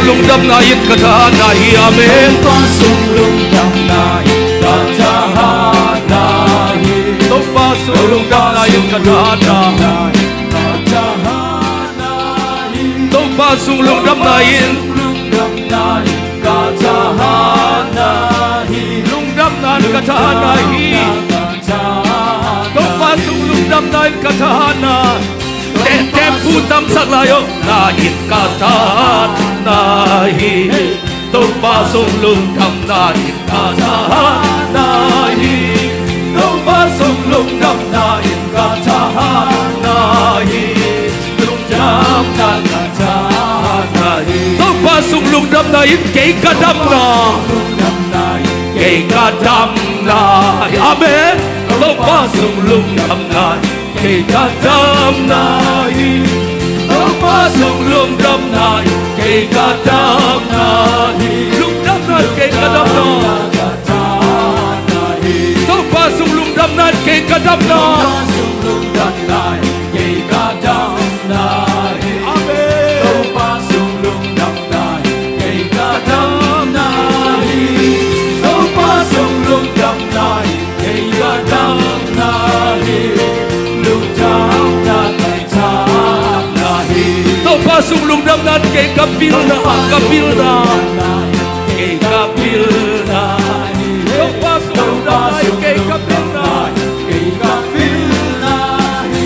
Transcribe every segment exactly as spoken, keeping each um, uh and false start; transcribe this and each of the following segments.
Lungdamna in ka thahatna hi. Amen. Topa sung lungdamna in ka thahatna hi. Topa sung lungdamna in ka thahatna hi. Topa sung lungdamna in ka thahatna hi. Lungdamna in ka thahatna hi. Topa sung lungdamna in ka thahatna. Teh, teh, pu tam sak lai o. Na in ka thahatna hi. Topa sung lungdamna in ka thahatna hi. Topa sung lungdamna in ka thahatna hi. Lungdamna ka thahatna hi. Topa sung lungdamna in kei ka damna. Lungdamna in kei ka damna hi. Amen. Topa sung lungdamna in kei ka damna hi. Topa sung lungdamna in kei ka damna hi. Lungdamna in kei ka damna. Topa sung lungdamna in kei ka damna. Topa sung lungdamna in kei ka damna hi. Amen. Topa sung lungdamna in kei ka damna hi. Topa sung lungdamna in kei ka damna hi. Lungdamna ka thahatna hi. Topa sung lungdamna in kei ka pilna, ka pilna. Kei ka pilna hi. Topa sung lungdamna in kei ka pilna. Kei ka pilna hi.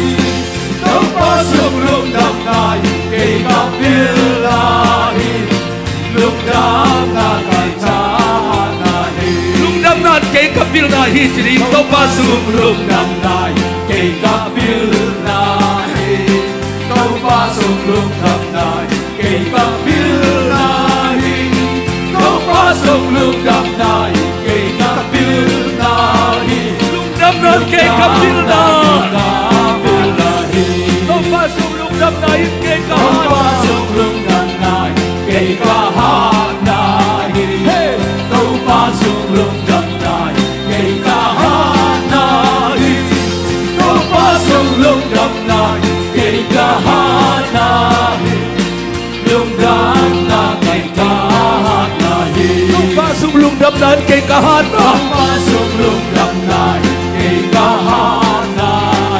Topa sung lungdamna in kei ka pilna hi. Lungdamna ka thahatna hi. Lungdamna in kei ka pilna hi, ci ding. Topa sung lungdamna in kei ka pilna hi. Topa sung lungdamna in kei ka pilna hi. Topa sung lungdamna in kei ka pilna hi. Lungdamna in kei ka pilna. Topa sung lungdamna in kei ka hatna. Topa sung lungdamna in kei ka hatna hi. Hey! Topa sung lungdamna in kei ka hatna hi. Topa sung lungdamna in kei ka hatna hi. Lungdamna kei ka hatna hi. Topa sung lungdamna in kei ka hatna. Topa sung lungdamna in kei ka hatna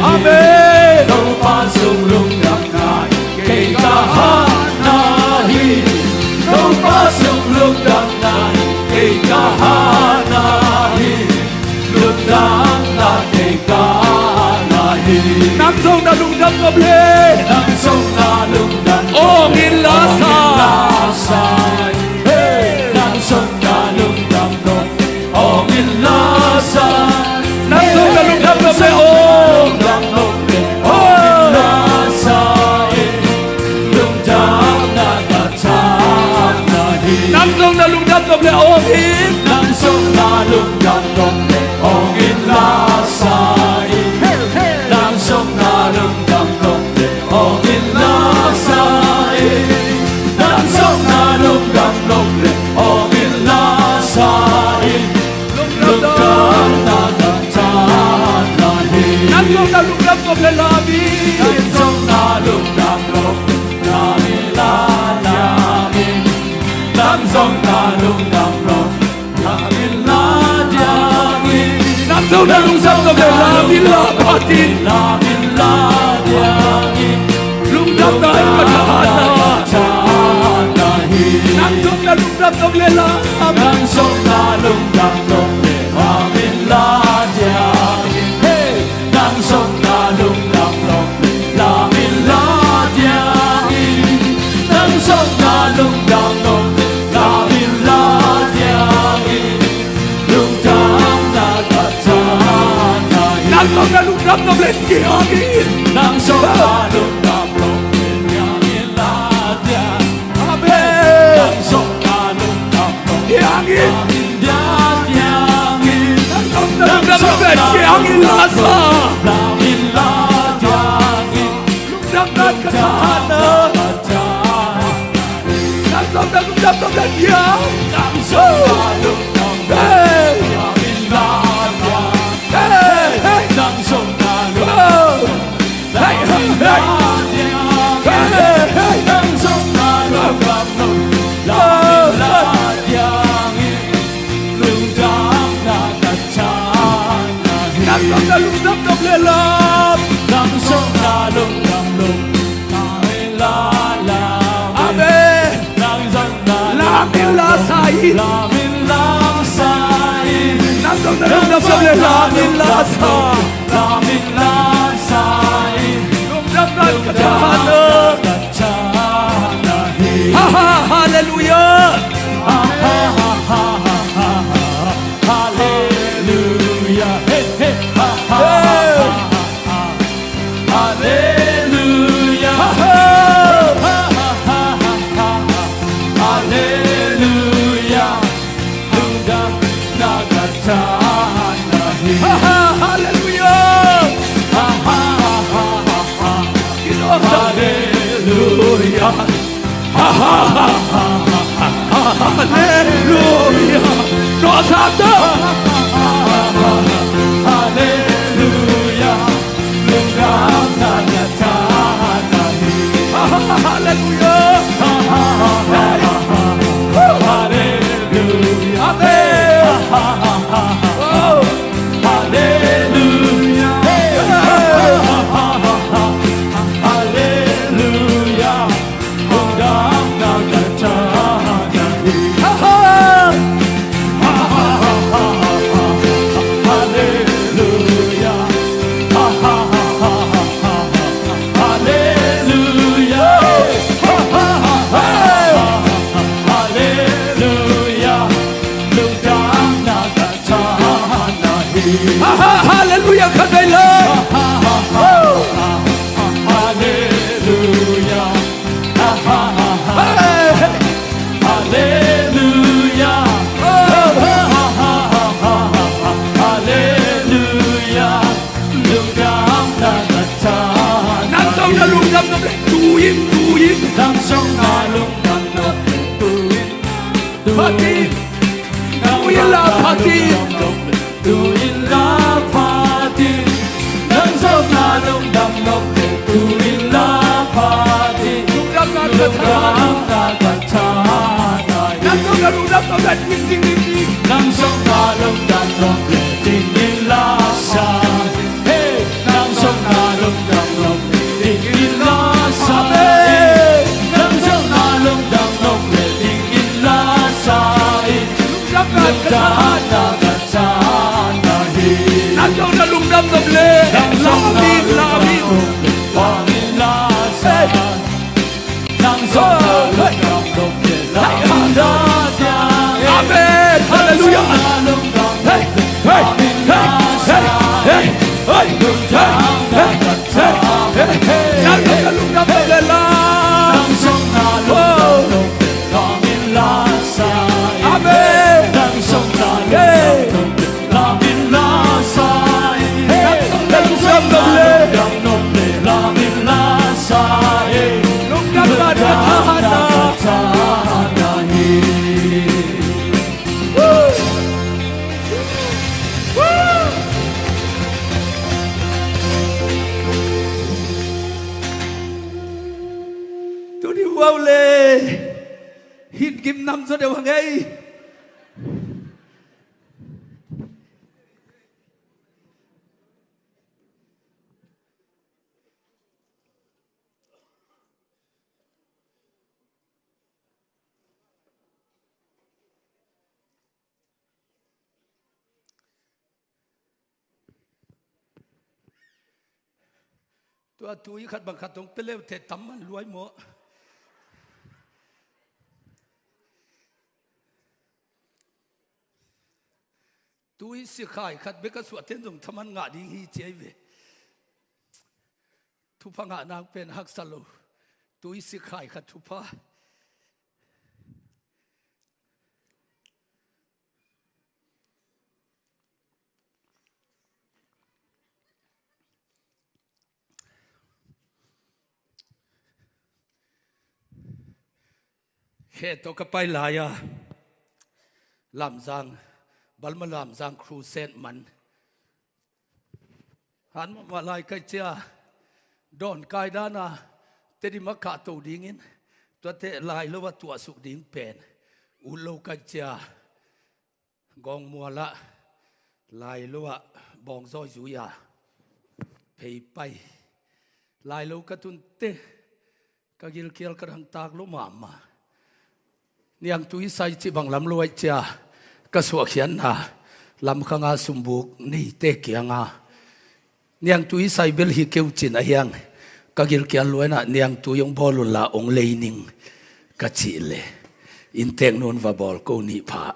hi. Amen. Topa sung lungdamna in kei ka hatna hi. Topa sung lungdamna in kei ka hatna hi. Lungdamna kei ka hatna hi. Nang zong na lungdam nop le. Nang zong na lungdam nop le. Ong in la sa. Ong in la sa. Hey. Nang zong na lungdam nop le. Ong in la sa. Nang zong na lungdam nop le. Ong. Lungdam nop le. Ong in la sa. Lungdamna ka hatna hi. Nang zong na lungdam nop le ong in. Nang zong na lungdam nop le ong in la sa in. Nang zong na lungdam nop le ong in la sa in. Nang zong na lungdam nop le ong in la sa in. Lungdamna ka hatna hi. Nang zong na lungdam nop le lam in. Nang zong na lungdam nop le lam in la diang in. Nang zong na lungdam nop le lam in la diang in. Nang zong na lungdam nop le lam in la phat in. Lam in la diang in. Lungdamna in ka hatna hi. Nang zong na lungdam nop le lam. Nang zong na lungdam nop le lam in la diang in. Hey! Nang zong na lungdam nop le lam in la diang in. Nang zong na lungdam nop le lam in la diang in. Lungdamna ka hatna hi. Nang zong na lungdam nop le diang in. Nang zong na lungdam nop le diang in la diang. Amen. Nang zong na lungdam nop le diang in. Diang in. Nang zong na lungdam nop le diang in la sa. Lam in la diang in. Lungdamna ka hatna. Nang zong na lungdam nop le diang. Nang zong na lungdam nop le diang in la diang. Hey, hey. Nang zong na lungdam nop le diang in la diang in. Hey, hey. Nang zong na lungdam nop le Lam in la sa in. Lam in la sa in. Nang zong na lungdam zong le lam in la sa. Lam in la sa in. Lungdam na ka tha na. Ha, ha, hallelujah. Ha, ha, ha, ha, ha, ha, ha. Hallelujah. Hey, hey. Ha, ha, ha, ha, ha, ha. Hallelujah. Ha, ha. Ha, ha, ha, ha, ha, ha. Hallelujah. Lungdam na ka tha na hi. Ha, ha, hallelujah. Ha, ha, ha, ha, ha, ha. Hallelujah. Hallelujah. Nuam sa tawh. Hallelujah. Lungdam na ka tha na hi. Hallelujah. Hallelujah. Amen. Oh. Hallelujah. Hallelujah. Lungdam na ka tha na hi. Ha, ha. Hallelujah. Hallelujah. Hallelujah. Lungdam na ka tha na hi. Ha, ha, hallelujah, khat vei le. Ha, ha, ha, ha, ha, hallelujah. Ha, ha, ha, ha. Hey, hey. Hallelujah. Oh. Ha, ha, ha, ha, ha, ha, hallelujah. Lungdam na ka tha na hi. Nang zong na lungdam nop le tu-in, tu-in. Nang zong na lungdam nop le tu-in. Phat ding. Tu-in la phat ding. Tu-in la phat ding. Nang zong na lungdam nop le tu-in la phat ding. Lungdam na ka tha. Lungdam na ka tha na hi. Nang zong na lungdam nop le ding, ding, ding, ding. Nang zong na lungdam nop le ding in la sa. Hey, nang zong na lungdam nop le ding in la sa. Amen. Nang zong na lungdam nop le ding in la sa. Lungdam na ka tha na hi. Nang zong na lungdam nop le. Nang zong na lungdam nop le. Lam in la sa. Hey. Nang zong na lungdam nop le. Lam in la sa. Amen. Hallelujah. Hey, hey, hey, hey, hey. Nang zong na lungdam nop le la. Nang zong na lungdam nop le. Lam in la sa. Amen. Nang zong na lungdam nop le. Lam in la sa. Nang zong na lungdam nop le. Lam in la sa. Lungdam na ka tha na hi. Tuni uau le hin gim nam zaw deuh hang ei. Tua tui khat bang khat hong pia leuteh tam man luai maw. Tui sikhai khat bek a suah ten zong thaman ngah ding hi ci ahi ve. Thupha ngah nak pen haksa lo. Tui sikhai khat thupha. Khe tawh ka pai lai-a Lamzang, Balma Lamzang Crusade man. Han mahmah lai kai cia, dawn kai dana Tedim a kahto dingin, tuate lai lo a tuahsuk ding pen ut lo kai cia. Gawngmual ah lai lo ah bawngzawi zui-a phei pai. Lai lo ka tunte ka gilkial ka dangtak lo mahmah. Niangtui sai cih bang lam luai cia ka suahkhiatna lamkhanga sumbuk neite kianga niangtui sai bel hi keu cin a hiang ka gilkial luaina niangtui hong bawl unla hong lei ning ka cih le inntek nun va bawl ko nih pha.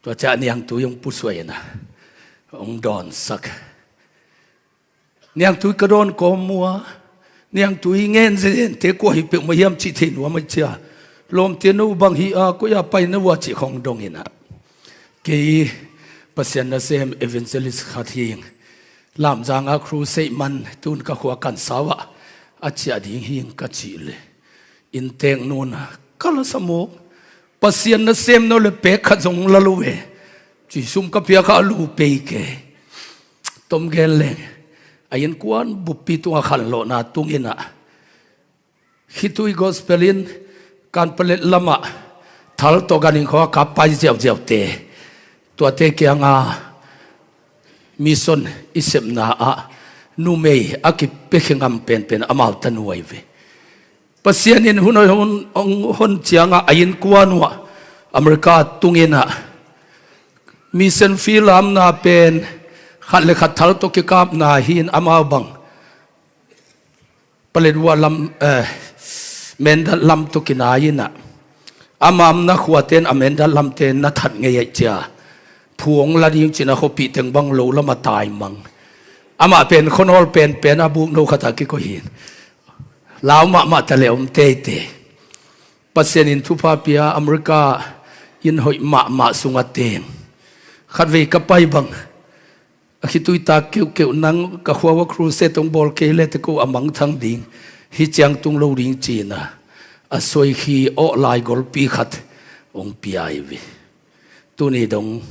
Tua ciah niangtui hong pusuaina hong dawnsak. Niangtui ka dawn kawm mua, niangtui ngen zenzente kua hi peuhmah hiam cih thei nuam a cia. Lawmte no bang hi a koi a pai na ua cih khong dong inah. Kei Pasian nasem evangelist khat hing. Lamzanga crusade man tun ka khua kan sau ah a ciah ding hing ka cih le. Inntek nuna ka la samuk. Pasian nasem no le pek khat zong la lo ve. Cih sum ka piak a lu pei ke. Tom gen leng a innkuan buppi tunga khanlawhna tunginah khitui gospel in Kanpalet lamah thal tawh ganin khawng a kap pai ziauziaute tuate kianga mission i sepna ah numei a kipiakhia ngam penpen amau ta nuai ve. Pasian in hun hon, hon, hon cianga a innkuan uh ah America tunginah mission field lamna pen khat le khat thal tawh kikapna hin amau bang Paletwa lam, eh, Mindat lam tawh kinai inah amau na khuaten a Mindat lamten na that ngei aih cia. Phuang la ding cina khuapih teng bang lo lama taimang. Amah pen khuanawl penpen a buk no khata kikoihin. Lau mahmah ta le om teitei. Pasian in thupha pia America in hoih mahmah sunga teng. Khatvei ka pai bang a khitui tak keuhkeuh nang ka khua ua crusade hong bawl kei le te ko a mangthang ding hi ciang tung lo ding cina a suai khi awh lai golpi khat hong pia i ve. Tuni dong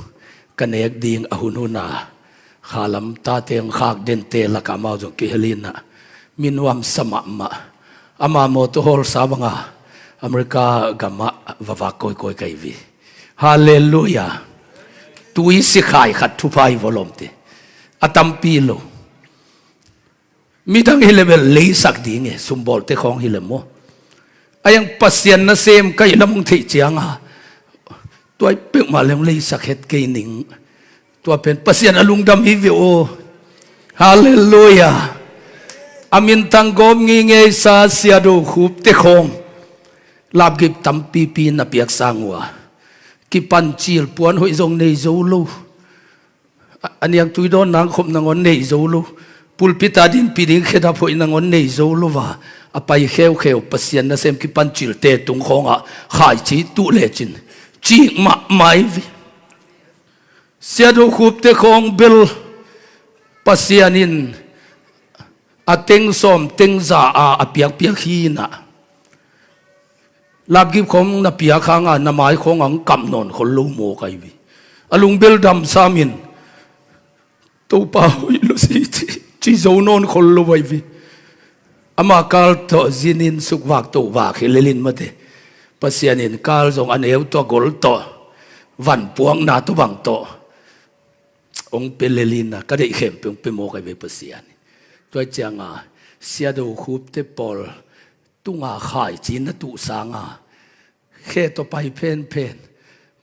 ka nek ding a hunhuna khalam tate hong khak dente laka mau zong kihelinah minuam sa mahmah. Ama mawtaw hawlsa banga America gamah vavak kawikawi ka i ve. Halleluia. Tui sikhai khat thupha i volomte a tampi lo. Midang hi le bel leisak ding e sumbawlte khawng hi le maw? A yang Pasian nasem ka i lamung theih cianga tuai peuhmah le hong leisak het kei ning. Tua pen Pasian a lungdam hi ve aw. Halleluia. A mintang gawm ngingeisa siado khupte khawng lapgip tampipi na piaksang uh a kipancil puan hoih zong nei zo lo. A niangtui dawn nangkhop nangawn nei zo lo. Pulpita dinpi ding khedap hoih nangawn nei zo lo va a pai kheukheu Pasian nasem kipancilte tung khawngah khaici tuh lecin cik mahmah i ve. Siado khupte khawng bel Pasian in a teng sawm teng za a a piakpiak hinah lapgip khawng na piak hanga na mai khawngah hong kap nawn khol lo maw ka i ve. A lungbel damsamin Topa hoih lo si ci zo nawn khol lo a i ve. Ama kal tawh zinin sukvak tohvak hi lelin mate Pasian in kal zong a neu tawh gol tawh vanpuakna tawh bang tawh hong pe lelina ka deih khempeuh hong pe mawk a i ve Pasian. Tua cianga siado khupte pawl tunga khaici na tuh sanga khe tawh pai phenphen.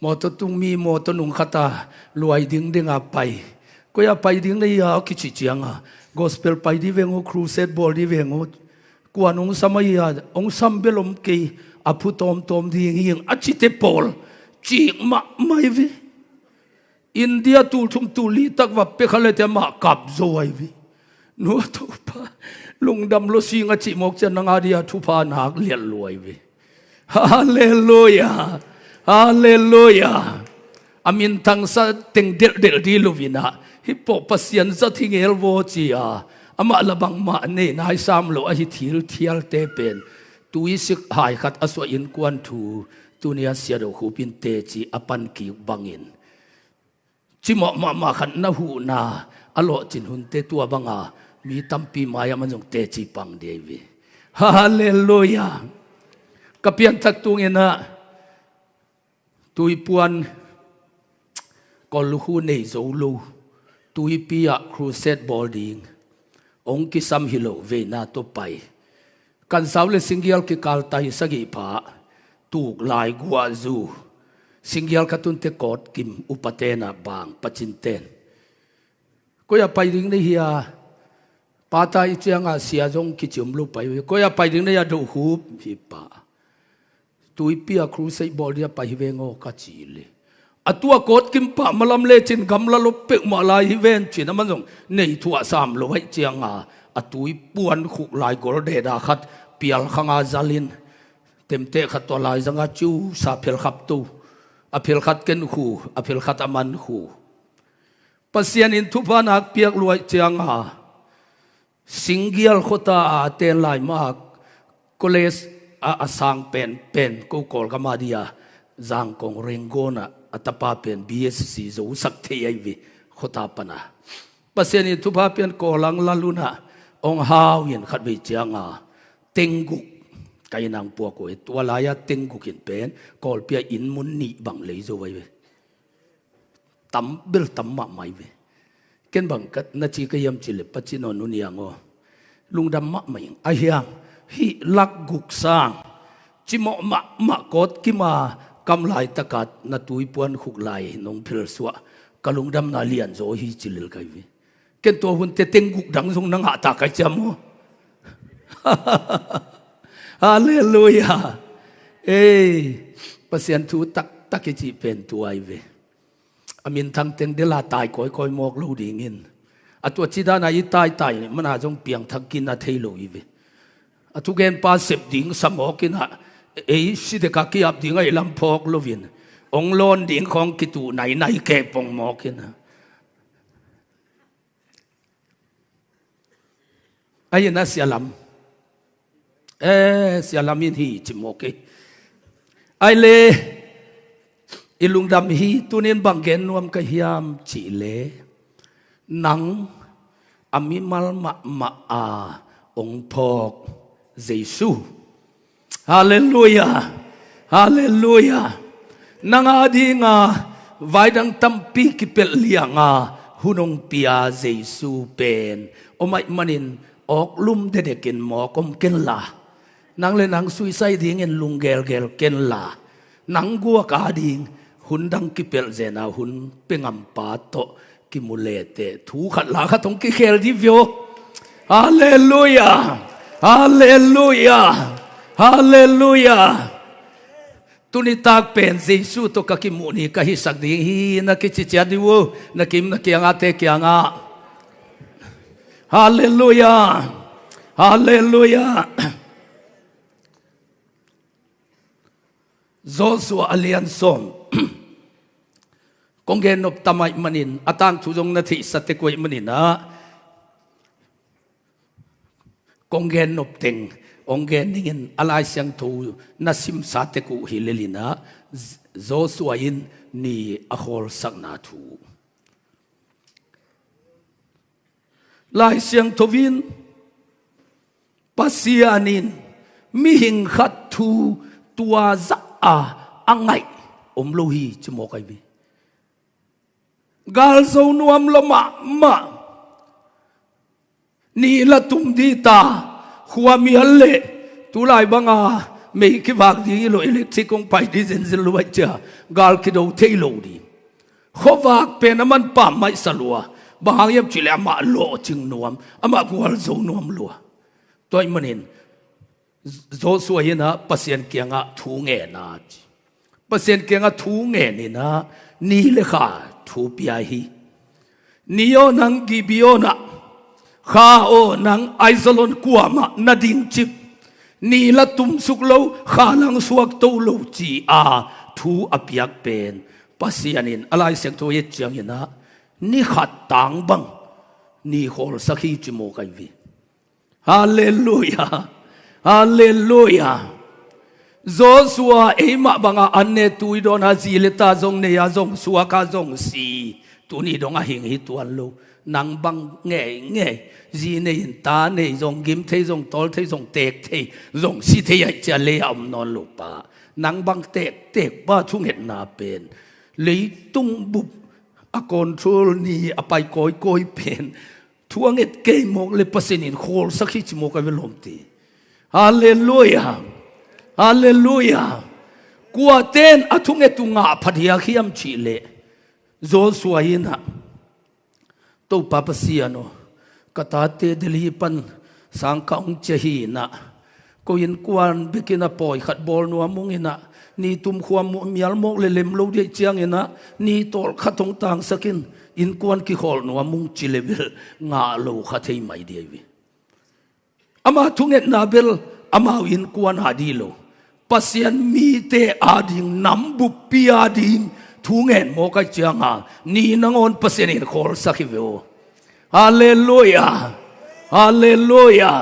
Mawtaw tungmi mawtaw nungkhata luai dingdinga pai. Koi a pai ding na ia a kici cianga gospel pai di veng uh crusade bawl di veng uh. Kua nungsam a ia hong sam bel om kei a phu tawmtawm ding hiang a cite pawl cik mahmah i ve. India tulthum tulli tak va pekha lete amah kap zo a i ve. Nua Topa lungdam lo sing a cih mawk cian nanga dia thupha nak liat lua i ve. Halleluia. Halleluia. A mintangsa teng delhdelh di luvinah hipawh Pasian zat hi ngel vaw cia amah la bangmah nei nai sam lo ahi thil thialte pen tui sik hai khat a suah innkuan thu tunia siado khupin teci a pan kik bangin cimawh mahmah khat na huhna a lawhcin hunte tua banga mi tampi mai-ah man zong teci pang dia i ve. Halleluia. Ka pianthak tunginah tuipuan kawllukhu nei zo lo tuipi ah crusade bawl ding hong kisam hi lo veina tawh pai. Kansau le Singgial kikal tai sagih pha Tuk lai guahzu. Singgial khat tunte kawtkim, upaten ah bang, pacinten. Koi-ah pai ding na hia? Pata i ciangah sia zong kici om lo pai uh hi. Koi-ah pai ding na hia, dohhup hi pah. Tuipi ah crusade bawl ding a pai hi veng aw ka ci le. A tua kawtkim pah malam lecin gamla lo peuhmah lai hi ven cin, aman zong nei thuah sam lo aih cianga a tui puan khuk lai gol deda khat pial khanga zalin, temteh khat tua lai zanga ciusa phelkhap to. A phelkhat ken khu, a phelkhat a man khu. Pasian in thupha nak piak luaih cianga Singgial khuata a ten lai mah college a, a sang penpen ko Kawlgam a dia Zangkong Rangoon ah a tapa pen B S C zosak thei ahi ve khuata pana. Pasian in thupha pian Kawlang lalunah ong hau in khatvei cianga tengguk ka inang puak uh hi. Tua lai-a tengguk in pen Kawlpi ah inn mun nih bang lei zo ahi ve. Tam bel tam mahmah hi ve. Ken bang ka na ci ka hiam cih leh, Paci nawn nu niang aw, lungdam mahmah ing. A hiang hih lak guk sang cimawh mahmah kawtkim a kam laitaka na tuipuan khuk lai nong phelsuah, ka lungdamna lianzaw hi ci lel ka hi ve. Ken tua hunte tengguk dang zong na ngah ta ka hi ciam aw. Halleluiah. Ei, Pasian thu taktak i cih pen tua hi ve. A minthang teng dela tai kawikawi mawk lo dingin, a tua cidana i taitai mana zong piangthak kina thei lo hi ve. A thugenpa sep ding sa mawkinah, ei si deka kiap ding ahi lam phawk loin, ong lawn ding khawng kituh nainai kepong mawkinah. Ahi na sialam. Eh, sialam in hi ci mawk ei. Ai le, i lungdam hi. Tunin bang gen nuam ka hiam cih leh, nang a mimal mahmah a ong phawk Jesu. Halleluiah. Halleluiah. Nang a dinga vaidang tampi kipelh lianga hun ong pia Jesu pen om aih manin awklum dedekin mawk om kenla, nang le nang suisai dingin lunggelgel kenla, nang guak a ding hun dang kipelh zena hun pengampa tawh kimu leteh thu khat la khat hong kikhel dih vio. Halleluiah. Halleluiah. Halleluiah. Tunitak pen Jesu tawh ka kimuh ni ka hisak ding hi na kici ciat dih uh, na kim na kiangahte kiangah. Halleluiah. Halleluiah. Joshua a lian sawm. Kong gen nop tam aih manin, a tangthu zong na theihsa tek uh aih maninah, kong gen nop teng ong gen dingin a Lai Siangtho na simsa tek uh hi lelinah, Joshua in ni a khawlsakna thu. Lai Siangtho in, Pasian in mihing khat thu tua zah a a ngaih om lo hi ci mawk ahi ve. Gal zo nuam lo mahmah. Ni la tum dih ta, khua mial leh tulai banga mei kivak ding hi lo, electric kong pai dih zenzen lo aih cia, gal kido thei lo ding. Khuavak pen a man pam maihsa lua. Bang hang hiam cih leh amah lawhcing nuam, amah gualzo nuam lua. Tua ahih manin Joshua in ah Pasian kiangah thu ngen a ci. Pasian kiangah thu ngen in ah ni le kha thu pia hi. Ni aw nang Gibeon ah, kha aw nang Aijalon kuamah na ding cip. Ni la tumsuk lo, kha lang suak to lo ci a thu a piak pen Pasian in a Lai Siangtho et ciangin ah ni khat tang bang ni khawlsak hi ci mawk ahi ve. Halleluiah. Halleluiah. Joshua eimah bangah an ne tui dawn a, zi le ta zong nei a, zong suak a, zong si. Tuni dong a hing hi tuan lo. Nang bang ngeingei, zi nei in ta nei, zong gim thei, zong tawl thei, zong teek thei, zong si thei aih cia lei a om nawn lo pa. Nang bang tektek pa thungetna pen leitung bup a control ni a pai kawikawi pen thu a nget kei mawk le Pasian in khawlsak hi ci mawk a ve lawmte. Halleluiah. Halleluiah. Kuaten a thunget uh ngah phadiak hiam cih leh, Joshua in ah, Topa Pasian aw, ka tate Delhi pan sang ka hong ciah hi in ah, ko innkuan bekin a pawi khat bawl nuam ung in ah, ni tum khua mial mawk le lem lo dih ciangin ah, ni tawlkhat hong tangsak in, innkuan kikhawl nuam ung ci le bel ngah lo kha thei mai dih hi. Ama thungetna bel amau innkuan a dih lo, Pasian mite ading, nam buppi ading thungen mawk ahih cianga, ni nangawn Pasian in khawlsak hi ve aw. Halleluia. Halleluia.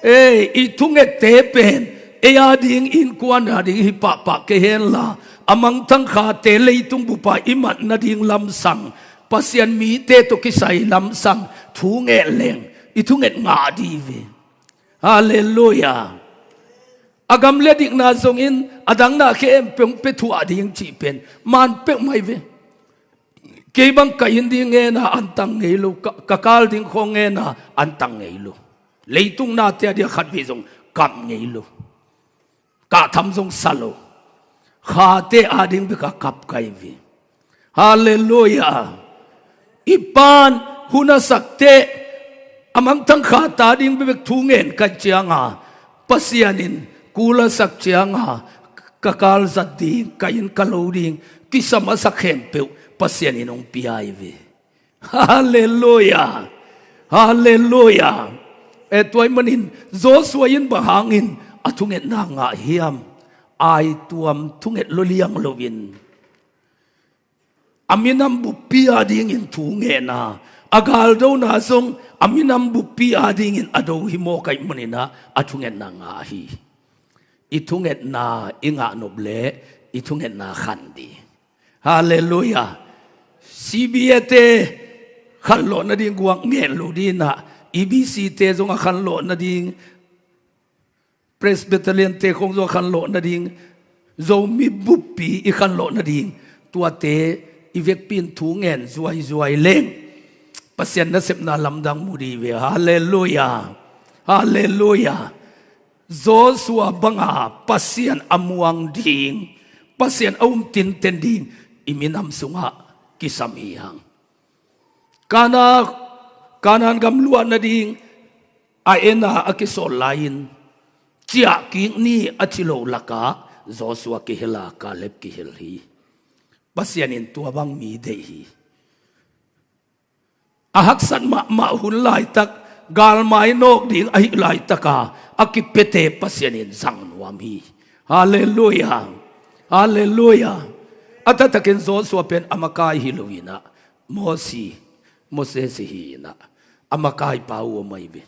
Ei, i thungette pen ei ading, innkuan ading hi pahpah kei henla, a mangthang khate leitung bupa i mat nading lamsang, Pasian mite tawh kisai lamsang thungen leng i thunget ngah dih hi ve. Halleluia. A gam le dikna zongin a dangna khempeuh pia thuah ding cih pen man peuhmah hi ve. Kei bang ka inn ding ngena an tang ngei lo, ka, ka kal ding khawng ngena an tang ngei lo. Leitung nate adia khat vei zong kap ngei lo. Kah tham zong sa lo. Khate ading bek a kap ka hi ve. Halleluia. I pan hun a sak teh, a mangthang khate ading bekbek thungen ka hih cianga, Pasian in kul a sak cianga, ka kal zat ding, ka inn ka lo ding kisam a sak khempeuh Pasian in hong pia hi ve. Halleluia. Halleluia. E, tua ahih manin Joshua in bang hangin a thungetna ngah hiam? Aituam thunget lo liang loin, a minam buppi adingin thungen a, a galdona zong a minam buppi adingin a do hi mawk ahih manin ah a thungetna ngah hi. I thungetna i ngah nop leh i thungetna khan dih. Halleluia. C B A te khanlawh nading guak ngen lo ding in ah, E B C te zong a khanlawh nading, Presbyterian te khawng zong a khanlawh nading, Zomi buppi i khanlawh nading, tuate i vekpi in thungen zuaizuai leng Pasian nasepna lamdang mu dih hi ve. Halleluia. Halleluia. Joshua banga Pasian a muang ding, Pasian a um tinten ding i minam sungah kisam hi hang. Kana, Kanaan gam luah nading a en a, a kisawl lai-in, ciah kik ni a ci lo lakah Joshua kihel a, Kaleb kihel hi. Pasian in tua bang mi deih hi. A haksat mahmah hun laitak, galmai nawk ding ahih laitaka a kipiate Pasian in zang nuam hi. Halleluia. Halleluia. A taktakin Joshua pen a makai hi lo in ah, Mosi, Moses hi in ah, a makaipa uh om ahi ve.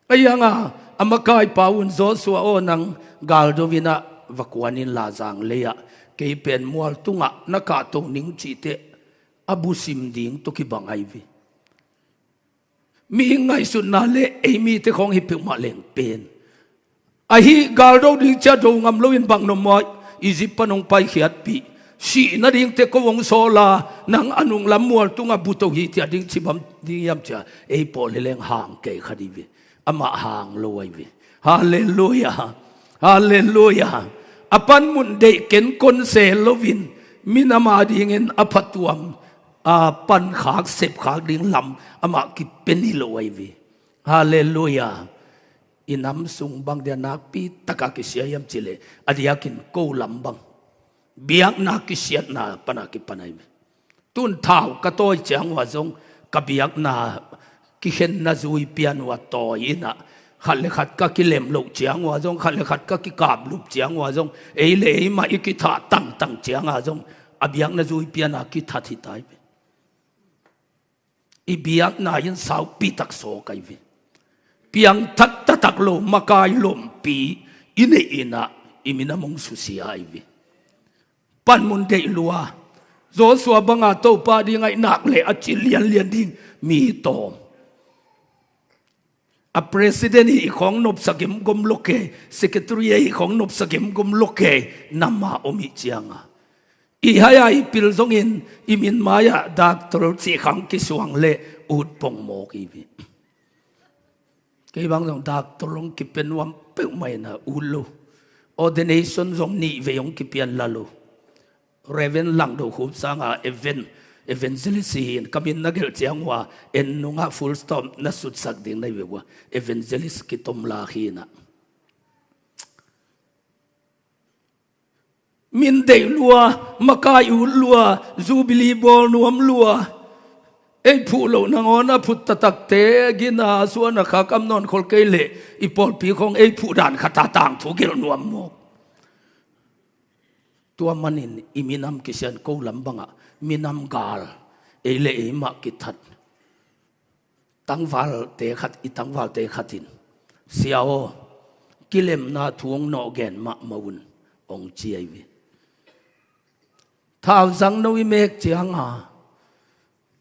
Ahi hanga a makaipa un, Joshua aw, nang galdo in ah va kuan in, la zang lei-ah, kei pen mual tungah na kahto ning cih teh a busim ding tawh kibang ahi ve. Mihing ngaihsutna le ei mite khawng hi peuhmah leng pen, ahi, galdo ding ci-a do ngam loin bang na om, Egypt pan hong paikhiatpih, sih nading teh ko hong sawl a, nang a nunglam mual tungah buto hi, ci-a ding ci bang ding hiam ci-a ei pawl hi leng hang kei kha dih ve. Amah hang lo ahi ve. Halleluia. Halleluia. A panmun deih kenkon se loin, minam adingin a phatuam, a pankhak sepkhak ding lam amah kipia ni lo ahi ve. Halleluia. I nam sung bang dia nakpi taka kisia hiam cih leh, a diakin ko lam bang, biakna kisiatna pana kipan ahi ve. Tun thau ka tawi ciang uh ah zong ka biakna kikhenna zui pian uh a tawi in ah, khat le khat ka kilem loh ciang uh ah zong, khat le khat ka kikaplup ciang uh ah zong, ei le ei mah i kithah tangtang ciang ah zong, a biakna zui pian a kithat hi ta hi ve. I biakna in saupi tak sawk ahi ve. Piangthak taktak lo makai lompi i neih in ah i minam hong susia ahi ve. Panmun deih lua. Joshua banga Topa ding ahih nak leh a ci lianlian ding mi tawm. A president hih khawng nopsa gemgom lo kei, secretary hih khawng nopsa gemgom lo kei, nam a om hih cianga, i hai a i pil zongin i min mai-ah doctor cih khawng kisuang leh ut pong mawk hi ve. Kei bang zong doctor hong kipia nuam peuhmah in ah ut lo. Ordination zong nih vei hong kipian la lo. Reverend Langdo Khup sanga even, evangelist hi in, ka min na gelh ciang uh a, en nungah full stop na sutsak ding na hi ve uh a, evangelist kitom la hi in ah. Min deih lua, makai ut lua, jubilee bawl nuam lua. Ei phuh loh nangawn a phut taktakte gina suan a khak am nawn khol kei leh i pawlpi khong ei phuh dan khat a tangthu gelh nuam mawk. Tua manin i minam kisian ko lam bangah minam gal, ei le ei mah kithat. Tangvalte khat, i tangvalte khat in, "Sia aw, kilemna thu hong nawh gen mahmah un," hong ci ahi ve. Thauzang no i mek cianga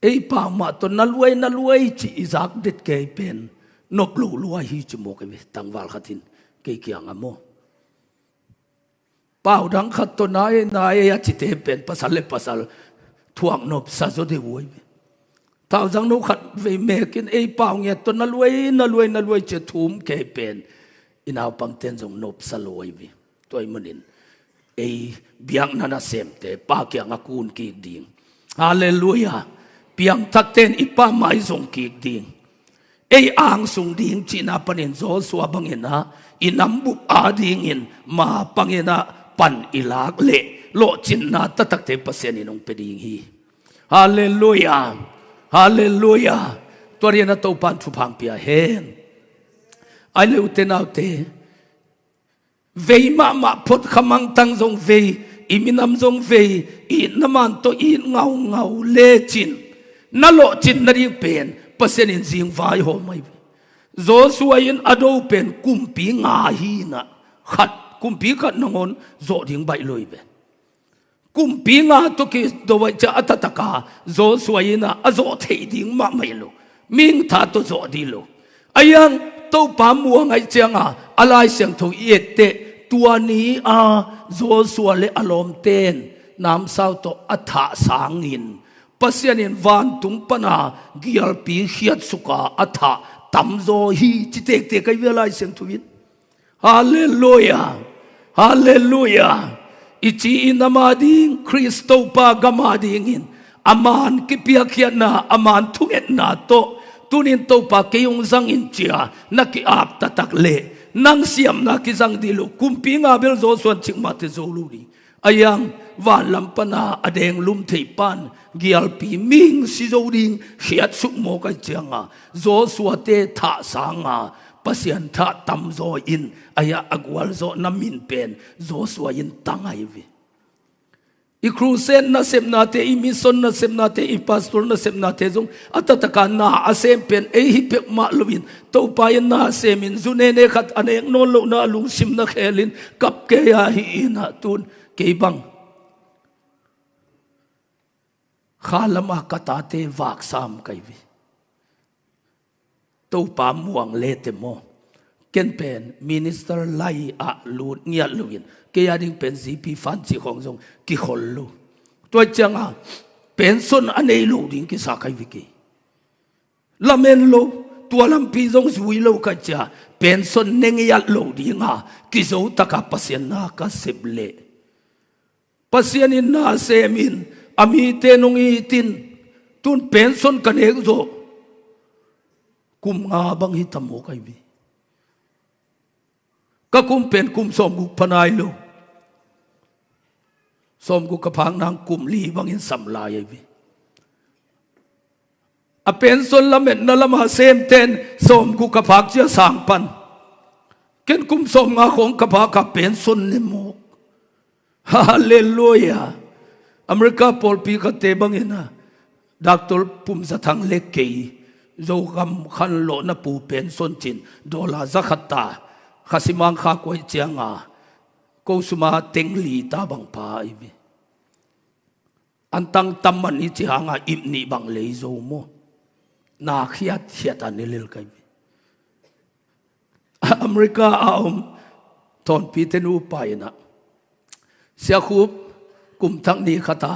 ei pau mah tawh na luai, na luai cih i zak det kei pen nop lo luai hi ci mawk ahi ve. Tangval khat in kei kiangah maw, pau dang khat tawh na ei, na ei a cite pen pasal le pasal thuak nopsa zaw deuh uh ahi ve. Thauzang no khat vei mekin ei pau ngiat tawh na luai, na luai, na luai cia thum kei pen i naupangten zong nopsa lo ahi ve. Tua ahih manin ei biakna nasemte Pa kiangah kun kik ding. Halleluiah. Piangthakte in i Pa mai zong kik ding. Ei angsung ding cihna panin Joshua bangin ah i nambup adingin ma pangin ah pan i lak leh lawhcinna taktakte Pasian in hong pia ding hi. Halleluiah. Halleluiah. Tua rian a Topa'n thupha hong pia hen. Ai le ute naute, vei mahmah phot kha mangtang zong vei, i minam zong vei, itna man tawh it ngaungau lecin na lawhcin nading pen Pasian in zingvai hawm ahi ve. Joshua in a do pen kumpi nga hi in ah, khat, kumpi khat nangawn zawh ding baih lo hi ve. Kumpi nga tawh kido aih ciah a taktak a Joshua in ah a zawh theih ding mahmah hi lo. Mihing tha tawh zawh ding lo. Ahi hang Topa muang aih cianga a Lai Siangtho i etteh, tua ni a Joshua le a lawmten namsau tawh a thah sangin Pasian in vantung pana gialpi khiatsuka a thah tamzaw hi ci tektek ahi ve a Lai Siangtho in. Halleluiah. Halleluiah. I ci i nam ading, Khrist Topa gam adingin a man kipiakkhiatna, a man thungetna tawh tunin Topa kei hong zang in cia na ki-ap taktak leh nang siamna kizang dih lo. Kumpi nga bel Joshua in cikmah teh zo lo ding. Ahi hang vanlam pana a denglum theih pan gialpi mihing si zo ding khiatsuk mawk aih cianga Joshua-te thah sanga Pasian thah tamzaw in ahi a gualzawhna min pen Joshua in tang ahi ve. I crusade nasepnate, i mission nasepnate, i pastor nasepnate zong a taktak a na a sem pen ei hi peuhmah loin Topa in na a semin zu nene khat a nek nawn lohna a lungsim na khelin kap kei ahi in ah tun kei bang kha lama ka tate vak sam ka hi ve. Topa muang le teh maw, ken pen minister lai ah lut ngiat loin kei ading pen G P fan cih khawng zong kikhol lo. Tua cianga pension a nei lo ding kisa ka hi ve kei. Lamen lo, tua lampi zong zui lo ka cia, pension ne ngiat lo dinga kizo taka Pasian na ka sep leh Pasian in na semin a mite nong itin tun pension ka nek zawh kum nga bang hi ta maw ka hi ve. Ka kum pen kum sawmguk pha nai lo. Sawmguk ka phak nang kum li bangin sam lai ahi ve. A pension lametna lama semten sawmguk ka phak cia sang pan. Ken kum sawmnga khawng ka phak a pension ne mawk. Halleluiah. America pawlpi khatte bangin a Doctor Pum Za Thang le kei Zogam khanlawhna pu pension cin dollar za khat ta khasimang kha kuaih cianga ko suma teng li ta bang pha ahi ve. An tang tam man i ci hanga ip nih bang lei zo maw? Na khiatkhiat a ni lel ka hi ve. America a om thawnpite nupa in ah, Sia Khup, kum thak ni khat a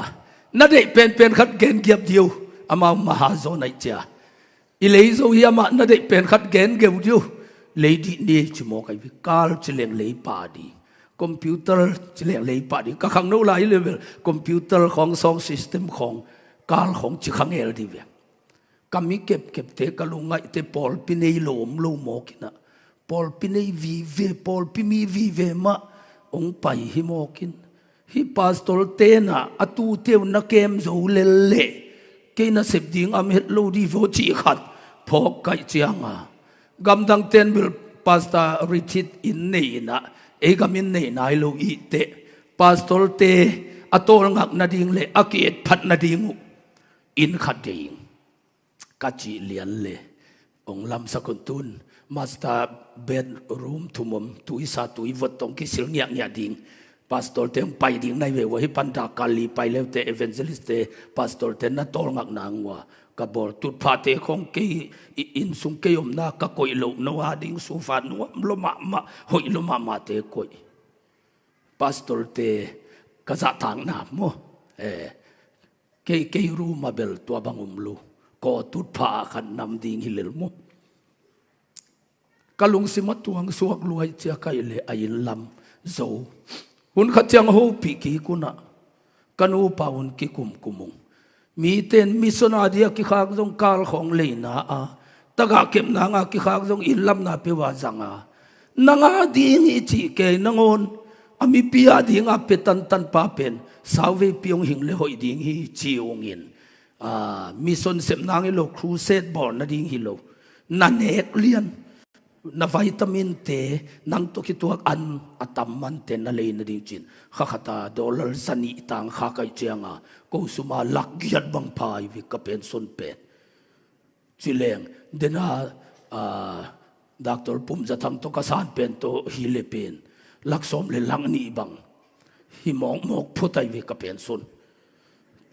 na deih penpen khat gen giap dih o, amau maha zaw naih cia. I lei zo hi amah na deih pen khat gen geu dih o, lei dih ni ci mawk ahi ve, kal ci leng lei pa dih. Computer ci leng lei pah ding, ka khangno lai level computer khawng, sound system khawng, kal khawng ci kha ngel dih ve. Ka mi kepkepte, ka lungngaihte pawlpi nei lo om lo mawk in ah, pawlpi nei vive, pawlpi mi vive mah hong pai hi mawk in. Hih pastor tenah a tute uh na kem zo lel leh kei nasep ding am het lo dih vaw cih khat phawk kaih cianga, gamdang ten bel Pastor Richard in nei in ah, ei gam in nei nai lo ihteh, pastor te a tawlngak nading le a ki-etphat nading uh inn khat deih ing ka cih lian le hong lamsak un. Tun master bedroom thum om, tuisa tuivot tawh kisil ngiahngiah ding, pastor te hong pai ding nai ve uh a, hih pan dak kal li pai leute evangelist te, pastor te na tawlngak nang uh a ka bawl. Tutphahte khawng kei i inn sung kei omna ka koih loh, no a ding sofa nuam lua mahmah, hoih lua mahmahte koih. Pastor te ka zahtakna maw, eh, kei, kei room ah bel tua bang om lo, kaw tutphah ah khat nam ding hi lel maw. Ka lungsim a tuang suak luai ciak ahih leh a inn lam zo. Hun khat ciang hopih kik un ah, ka nupa un kikumkum ung. Mite in mission a dia kikhak zong kal khawng leina a, tagah kepna nga kikhak zong inn lamna peuh a zang a, nang a ding hi cih kei, nangawn a mipi a ding a pia tantan pa pen sauveipi hong hing le hoih ding hi ci ung in, ah, mission sep nang hi lo, crusade bawl nading hi lo, na nek lian, na vitamin te, nang tawh kituak an a tam mante na lei nading ci-in, kha khat a dollar zanih tang kha kaih cianga ko sum a lak giat bang pha hi ve ka pension pen. Ci leng dena, ah, Doctor Pum Za Thang tawh ka san pen tawh hi le pen lak sawm le lak nih bang hi mawkmawk phot ahi ve ka pension.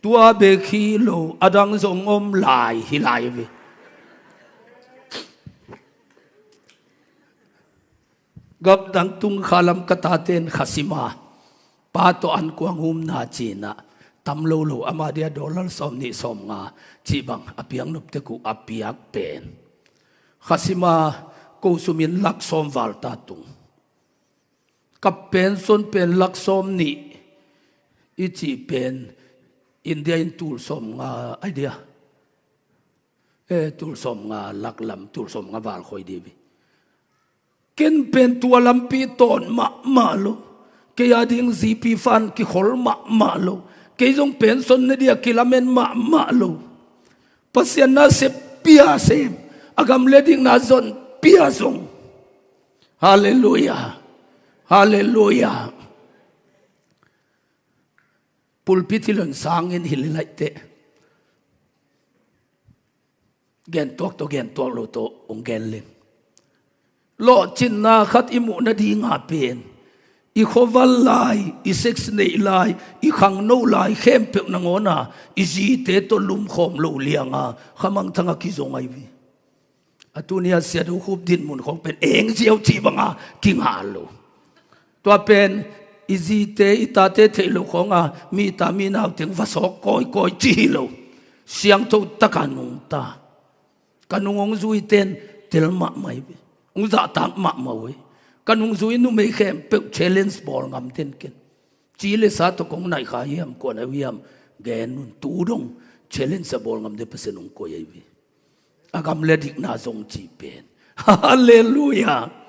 Tua bek hi lo, a dang zong om lai hi lai ve. Gamdang tung kha lam ka tate in kha sim a, pa tawh ankuang humna ci-in ah, tam lo lo, ama dia dollar sawm nih sawm nga cih bang a piak nop tek uh a piak pen, kha sim a ko sum in lak sawm val ta tung. Ka pension pen lak sawm nih i cih pen India in tul sawm nga ai dia. Eh, tul sawm nga lak lam, tul sawm nga val khoi dih ve. Ken pen tua lampi tawn mahmah lo. Kei a ding G P fund kikhol mahmah lo. Kei zong pension ne dia kilamen mahmah lo. Pasian na sep pia sem, a gam le dikna zon pia zong. Halleluiah. Halleluiah. Pulpit hi lon sangin hi le laih teh, gen tuak tawh gen tuak lo tawh hong gen leng. Lawhcinna khat i muh nadinga pen, i khuaval lai, i sex neih lai, i khangno lai khempeuh nangawn a i zite tawh lumkhawm lo lianga khamangthang a kizong ahi ve. A tuni a Sia Do Khup dinmun khawng pen eng ziau cih banga kingah lo. Tua pen i zite i tate theih loh khawnga mi ta mi nau teng va sawk kawikawi ci hi lo. Siangtho taka nungta. Ka nung hong zuite in tel mahmah hi ve. Hong zahtak mahmah uh hi. Ka nungzui numei khempeuh challenge bawl ngam den ken. Ci le sa tawh kong naih kha hiam, kua na uh hiam, gen un, tu dong challenge a bawl ngam den Pasian hong koih ahi ve. A gam le dikna zong cih pen. Halleluiah.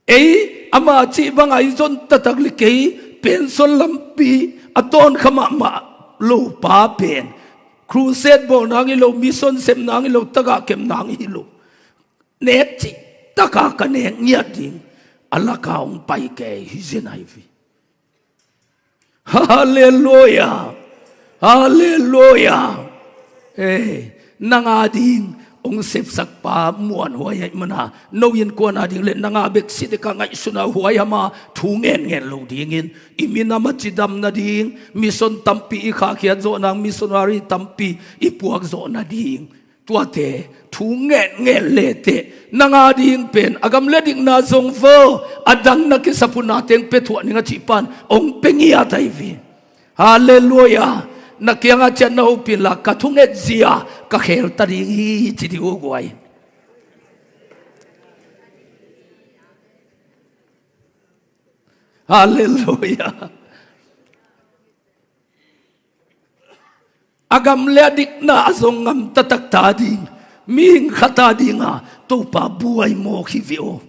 Ei, ama cih banga i zon taktak le kei, pension lampi a tawn kha mahmah lo pa pen, crusade bawl nang hi lo, mission sep nang hi lo, tagah kep nang hi lo, nek cih taka ka nek ngiat ding a laka hong pai kei hi zen ahi ve. Halleluiah. Halleluiah. Eh, nang a ding hong sepsak pa muanhuai ahih mana, no innkuan a ding le nang a bek si deka ngaihsuna huai hama thu ngenngen lo dingin, i minam a cidam nading, mission tampi i khahkhiat zawh nang, missionary tampi i puak zawh nading, tuate thu ngenngen leteh, nang a ding pen a gam le dikna zong vo, a dang na kisap uh na teng pia thuah ning a cih pan hong pia ngiat ahi ve. Halleluiah. Na kiangah ciat na hopih inla, ka thunget zia ka khelta ding hi ci dih uh guai. Halleluiah. A gam le a dikna a zong ngam taktak ta ding, mihing khat a dinga Topa buai mawk hi ve aw.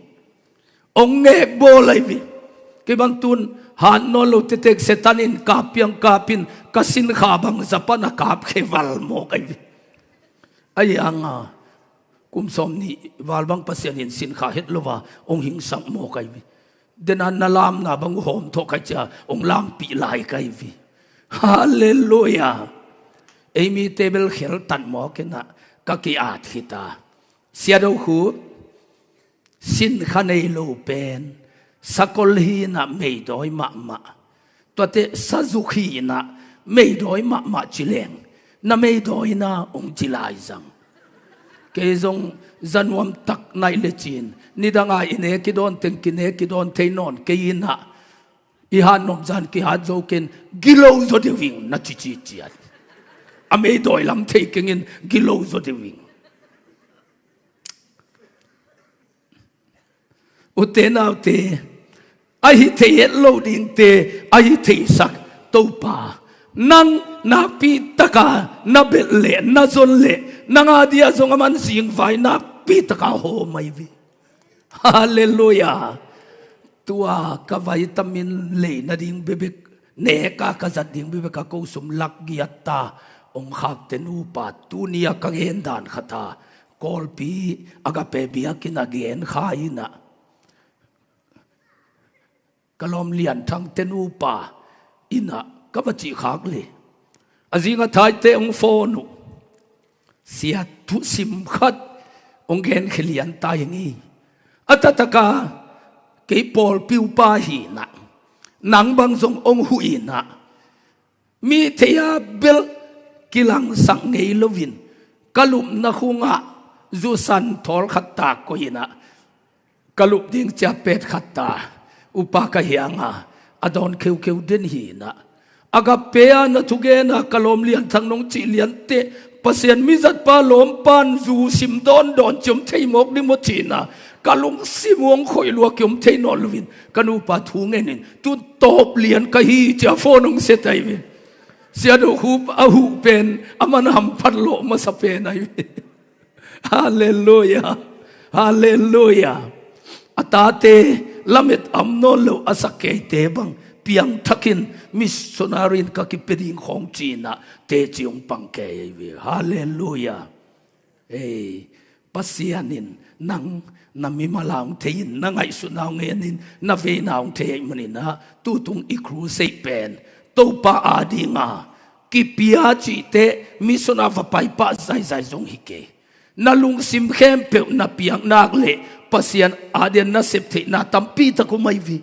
Ong ngek bawl ahi ve. Kei bang tun hat nawn lo tetek Satan in kap piang kapin ka sinkha bang zapan a kap kheval mawk ahi ve. Ahi hanga kum sawm nih val bang Pasian in sinkha het lo a ong hingsak mawk ahi ve. Dena na lamna bang uh hawm thawh kai cia ong lampih lai ka hi ve. Halleluiah. Ei mite bel kheltat mawk inah ka ki-at khita. Siado khu sinkha nei lo pen sakol hinah meidawi mahmah. Tuate sazuk hinah meidawi mahmah cileng na meidawina ong ci lai zang. Kei zong zanuam tak naih le cin nidanga i ne kidawn teng ki ne kidawn thei nawn kei inah i hat nop zan kihat zo ken gilo zaw deuh ing na cici ciat. A meidawi lam thei kengin gilo zaw deuh ing. Ute naute, a hi thei het lo dingte a hi theisak Topa nang nakpi taka na belh leh na zon leh nang a dia zong a man zingvai nakpi taka hawm ahi ve. Halleluiah. Tua ka vitamin lei nading bebek neka ka zat ding bebek a ko sum lak giat ta ong khakte nupa tunia ka gen dan khata Kawlpi a ka pe biakin a gen kha inah ka lawm Lian Thang te nupa inah ka va cih khak le a zinga thaite ong phone uh. Sia thusim khat ong gen khelian ta hi ngi. A tataka kei pawlpi upa hinah nang bang zong ong huh inah mi thei a bel kilangsak ngei loin ka lupna khungah zusan thawl khat tak koih inah ka lup ding cia pet khat ta upa ka hianga a dawn kheukheu den hinah a ka pe a na thugena ka lawm Lian Thang nong cih liante Pasian mizatpa lawmpan zu sim dawndawn ciom thei mawk ding maw cina ka lungsim uang khoih lua kiom thei nawn loin ka nupa thu ngenin tun tawp lian ka hi cia phone ong set ahi ve. Siado khup a huh pen a man hamphat lawh masa pen ahi ve. Halleluiah. Halleluiah. A tate lamet am nawn lo a sak keite bang piangthakin missionary in ka kipia ding khawng cinah teci ong pang kei ahi ve. Halleluiah. Ei, Pasian in nang na mimal a ong thei in na ngaihsutna ong ngenin na veina ong thei ahih maninah tutung i crusade pen Topa a dinga kipia cihte missionary va paipah zaizai zong hi kei. Na lungsim khempeuh na piaknak le Pasian a dian na sep theihna tampi tak um ahi ve.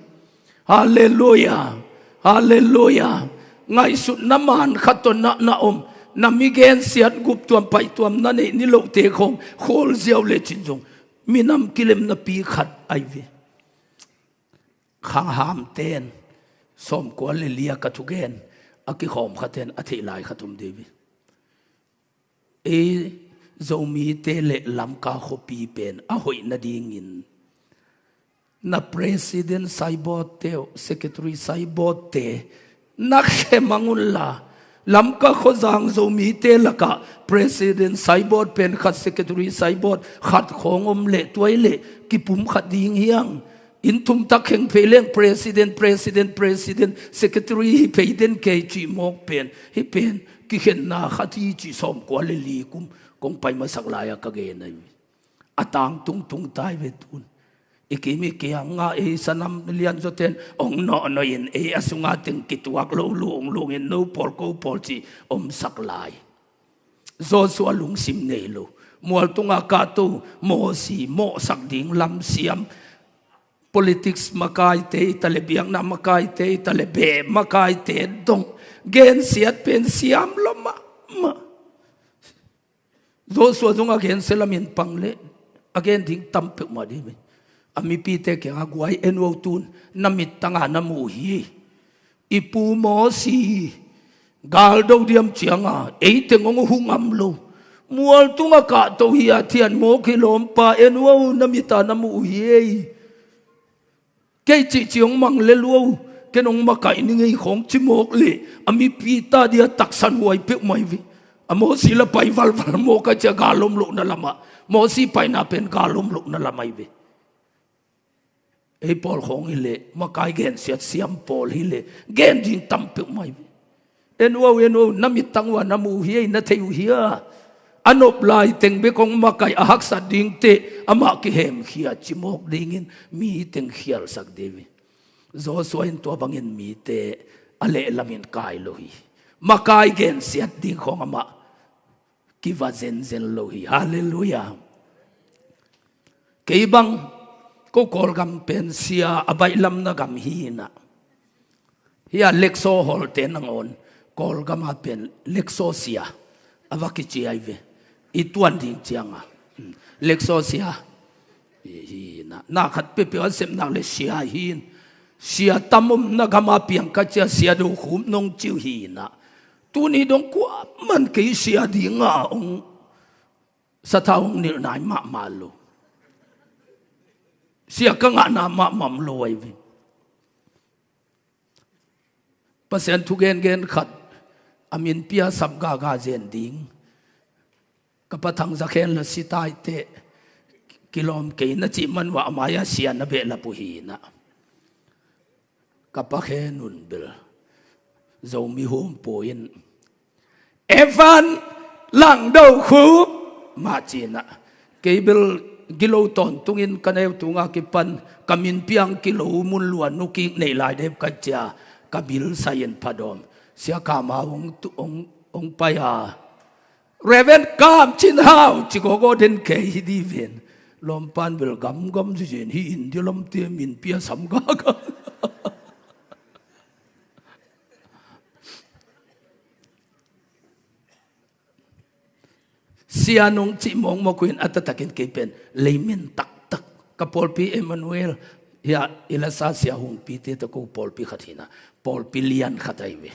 Halleluiah. Halleluiah. Ngaihsutna man khat tawh na na om na mi gensiat guptuam paihtuam na neih ni lohte khawng khawl ziau le cin zong minam kilemnapi khat ahi ve. Khanghamten sawmkua le lia ka thugen a kikhawm khaten a theih lai khat om deuh hi. Ei Zomite le Lamka khuapi pen a hoih nadingin na president saibawtte uh, secretary saibawtte na khe mang unla Lamka khuazang Zomite lakah president saibawt pen khat, secretary saibawt khat khawng om leh tuai leh kipum khat ding hiang. Inn thum tak kheng phei leng president, president, president, secretary hi phei den kei cih mawk pen hih pen kikhenna khat hi cih sawmkua le li kum kong pai masak lai-a ka gen ahi. A tang tungtung tai ve tun. I kim i kiang a ei sanam lian zawten ong nawhnoh in ei a sunga teng kituak lo lunglungin no pawl ko pawl cih omsak lai. Joshua lungsim nei lo. Mualtunga kahto Mosi mawhsak ding lamsiam. Politics makaite i ta le biakna makaite i ta le beh makaite dong gensiat pen siam lo mahmah. Joshua zong a gensia lamin pang le a gen ding tam peuhmah dih ve. A mipite kiangah guai en uh tun na mittanga na muh hi. I pu Mosi galdo diam cianga eiteng hong huh ngam lo. Mualtunga kahto hi a thian mawk hi lawmpa en uh na mita na muh hi ei. Kei cihcih hong mang le luau, ken hong makaih ning ei khawng ci mawk leh a mipi ta dia taksan huai peuhmah hi ve. A Mosi la pai valval mawk a cia gal om lohna lamah, Mosi paina pen gal om lohna lamah hi ve. Ei pawl khawng hileh makai gensiat siam pawl hileh gen ding tam peuhmah hi ve. En uh aw, en uh aw, na mittang uh ah na mu uh hi ei, na thei uh hi a. A nop lai teng bek hong makaih a haksat dingte amah kihemkhia ci mawk dingin mi teng khialsak ding hi. Joshua in tua bangin mite a lehlamin kai lo hi. Makai gensiat ding khawng amah kiva zenzen lo hi. Halleluiah. Kei bang ko Kawlgam pen sia a baihlamna gam hi inah. Hia lekso holte nangawn Kawlgama pen lekso sia a va kici ai ve. I tuan ding cianga, mm, lekso sia hi inah. Na khat peuhpeuh a sepnak le sia hi in. Sia tam omna gama piang ka cia sia do khup nong ciu hi inah. Tuni dong kuaman kei sia dinga ong sathau ong nilh nai mahmah lo. Sia ka ngahna mahmah om lo ai ve. Pasian thugengen khat a min pia sam gaga zen ding. Ka pa Thang Za Khen la si taiteh kilawm kei na cih man uh ah a mai-ah sia na behlap uh hi inah. Ka pa Khen un bel Zomi humpui in Evan Langdo Khup mah ci inah. Kei bel gilo tawntungin ka neu tunga kipan ka min piang kilo mun lua nukik nei lai dep ka cia ka bil sai in phadawm. Sia Kam Hau ong tu-, ong, ong pai a, Reverend Kam Cin Hau ci gawgaw den kei hi di ven. Lawmpan bel gamgam zizen hi in di lamte min pia sam gaga. Sia nong cih mawkmawk uh in a taktakin kei pen leimen taktak. Ka pawlpi Emmanuel, hia i la sa sia hungpite tawh ko pawlpi khat hi inah, pawlpi lian khat ai ve.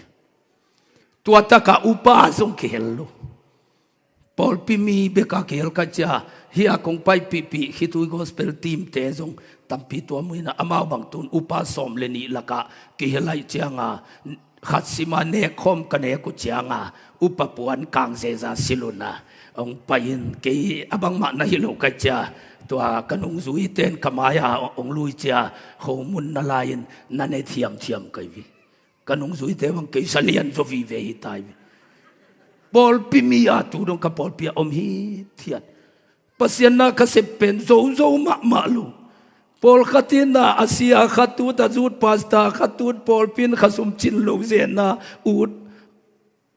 Tua taka upa zong kihel lo. Pawlpi mi beka kihel ka cia, hia kong paipihpih khitui gospel teamte zong tampi tuam uh inah, amau bang tun upa sawm le nih lakah kihel aih cianga, khat sima nek khawm ka nek uh cianga, upa puan kang zeza siluna ong pai in, kei a bangmah na hi lo ka cia, tua ka nungzuite in ka mai-a ong lui cia, khomun na lai-in na ne thiamthiam ka hi ve. Ka nungzuite bang kei sa lian zaw vive hi ta hi ve. Pawlpi mi a tu dong ka pawlpi ah om hithiat. Pasian na ka sep pen zozo mahmah lo. Pawlkhat in a sia khat ut, a zut pasta khat ut, pawlpi in khasum cin lo zenna ut.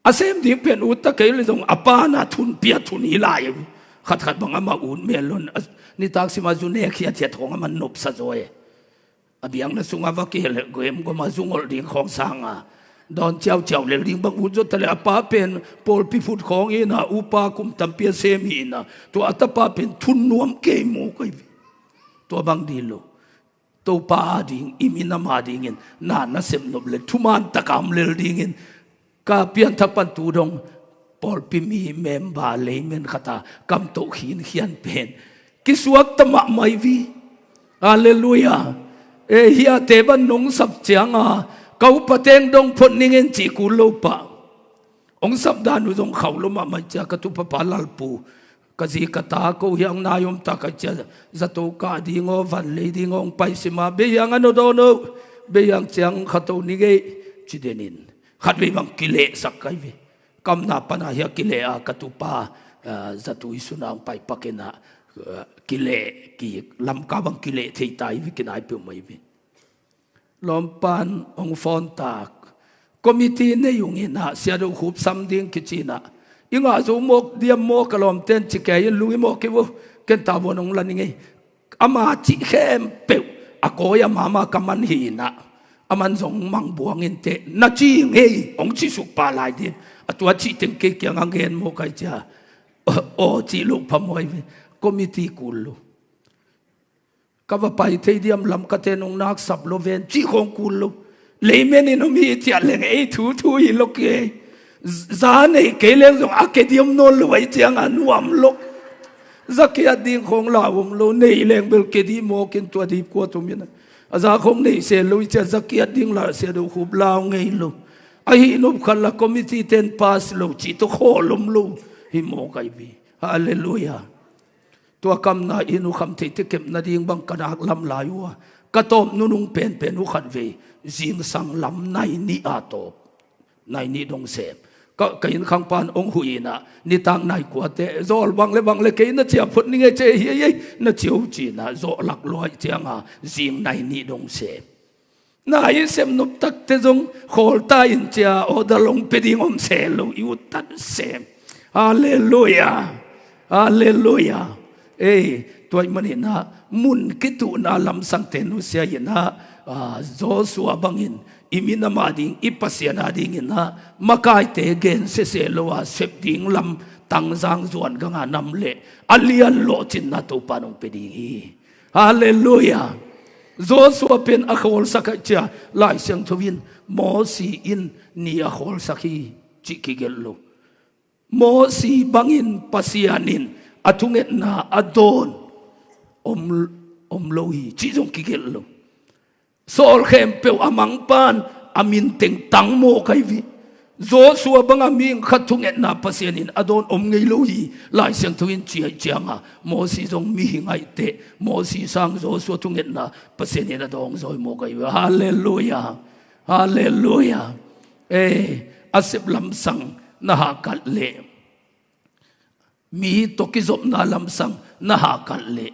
A sem ding pen ut ta kei le zong a pa na thun pia thun hi lai. Khatkhat bang amah ut men lon. A, nitak sima zu nek hiathiat hong amah nopsa zaw e. A biakna sungah va kihel le gem goma zungolh ding khawng sanga dawn ciauciau lel ding bang ut zawta le a pa pen pawlpi phut khawng hi inah, upa kum tampi a sem hi inah, tua a tapa pen thun nuam kei maw koi ve. Tua bang dih lo. Topa ading i minam adingin na na sep nop le thuman taka om lel dingin ka pianthak pan tu dong pawlpi mi member leimen khata kam toh khinkhian pen kisuak ta mahmah hi vi. Halleluiah. E, hiate ban nong sap cianga ka upa teng dong phot ning in cih kul lo pah. Ong sap dan uh zong khauh lo mahmah cia ka tupapa Lalpu, ka zi ka ta ko hiang nai om ta ka cia, zato kah ding aw, van lei ding aw, ong pai sima, beiang a no dawn o, beiang ciang khato ni gei ci denin. Khatvei bang kilehsak kai ve. Kamna pana hia kileh a ka tupa, ah, zatui suna ong pai pakin ah, ah, kileh ki lamka bang kileh thei ta hi ve, kinai peuhmah hi ve. Lawmpan ong phone tak. Committee nei ung inah, sia do khup sam ding kici inah. I ngah zo mawk diam maw ka lawmten ci kei in lung i mawk i vo. Ken tavuan ong la ning ei. Ama cih khempeuh a kawi a mama ka man hi inah. A man zong mang buang inteh. Na ci ngei ong ci suk pah lai din. A tua cih teng kei kiangah gen maw kai cia. Aw, aw cih loh phamawh hi ve. Committee kul lo. Ka va pai thei diam, lamkate nong nak sap lo ven cih khawng kul lo. Leimen in om hi ciah leng ei thu thu hi lo kei. Za nei kei leng zong a ke diam nawn lo ai cianga nuam lo. Za kiat ding khawng lau om lo, nei leng bel ke dih mawk in tua dip kuat om in a. A za khong neih se lo i cia, za kiat ding la sia do khup lau ngei lo. A hih nop khat la committee ten pass lo cih tawh khawl om lo hi mawk ai ve. Halleluiah. Tua kamna in uh kham theite kep nading bang ka nak lam lai uh a, ka tawp nunung penpen uh khat vei zingsang lam nai nih a tawp. Nai nih dong sem. Ka, ka inn khang pan ong hu inah nitak nai kuate zawl bang le bang le kei na cia phot ni ngei ce hi ei ei na cia uh cinah zawh lak luai cianga zing nai nih dong sem. Na i sem nop takte zong khawlta in cia order long pe ding om se lo i ut tan sem. Halleluiah. Halleluiah. Ei, tuai maninah mun kituhna lamsangte nusia inah, ah, Joshua bangin i minam a ding, i Pasian a dinginah makaite gen sese lo a sep ding lam tangzang zuan ganga nam le a lian lawhcinna Topa nong pe ding hi. Halleluiah. Joshua pen a khawlsak ah cia Lai Siangtho in Mosi in ni a khawlsak hi cih kigelh lo. Mosi bangin Pasian in a thungetna a dawn om, om lo hi cih zong kigelh lo. Sawl khempeuh a mangpan a minteng tang mawk ai ve. Joshua banga mihing khat thungetna Pasian in a dawn om ngei lo hi. Lai Siangtho in ciah cianga Mosi zong mihing aih teh Mosi sang Joshua thungetna Pasian in a dawn zawi mawk ai ve. Halleluiah. Halleluiah. Eh, a sep lamsang na hahkat leh, mi tawh kizopna lamsang na hahkat leh,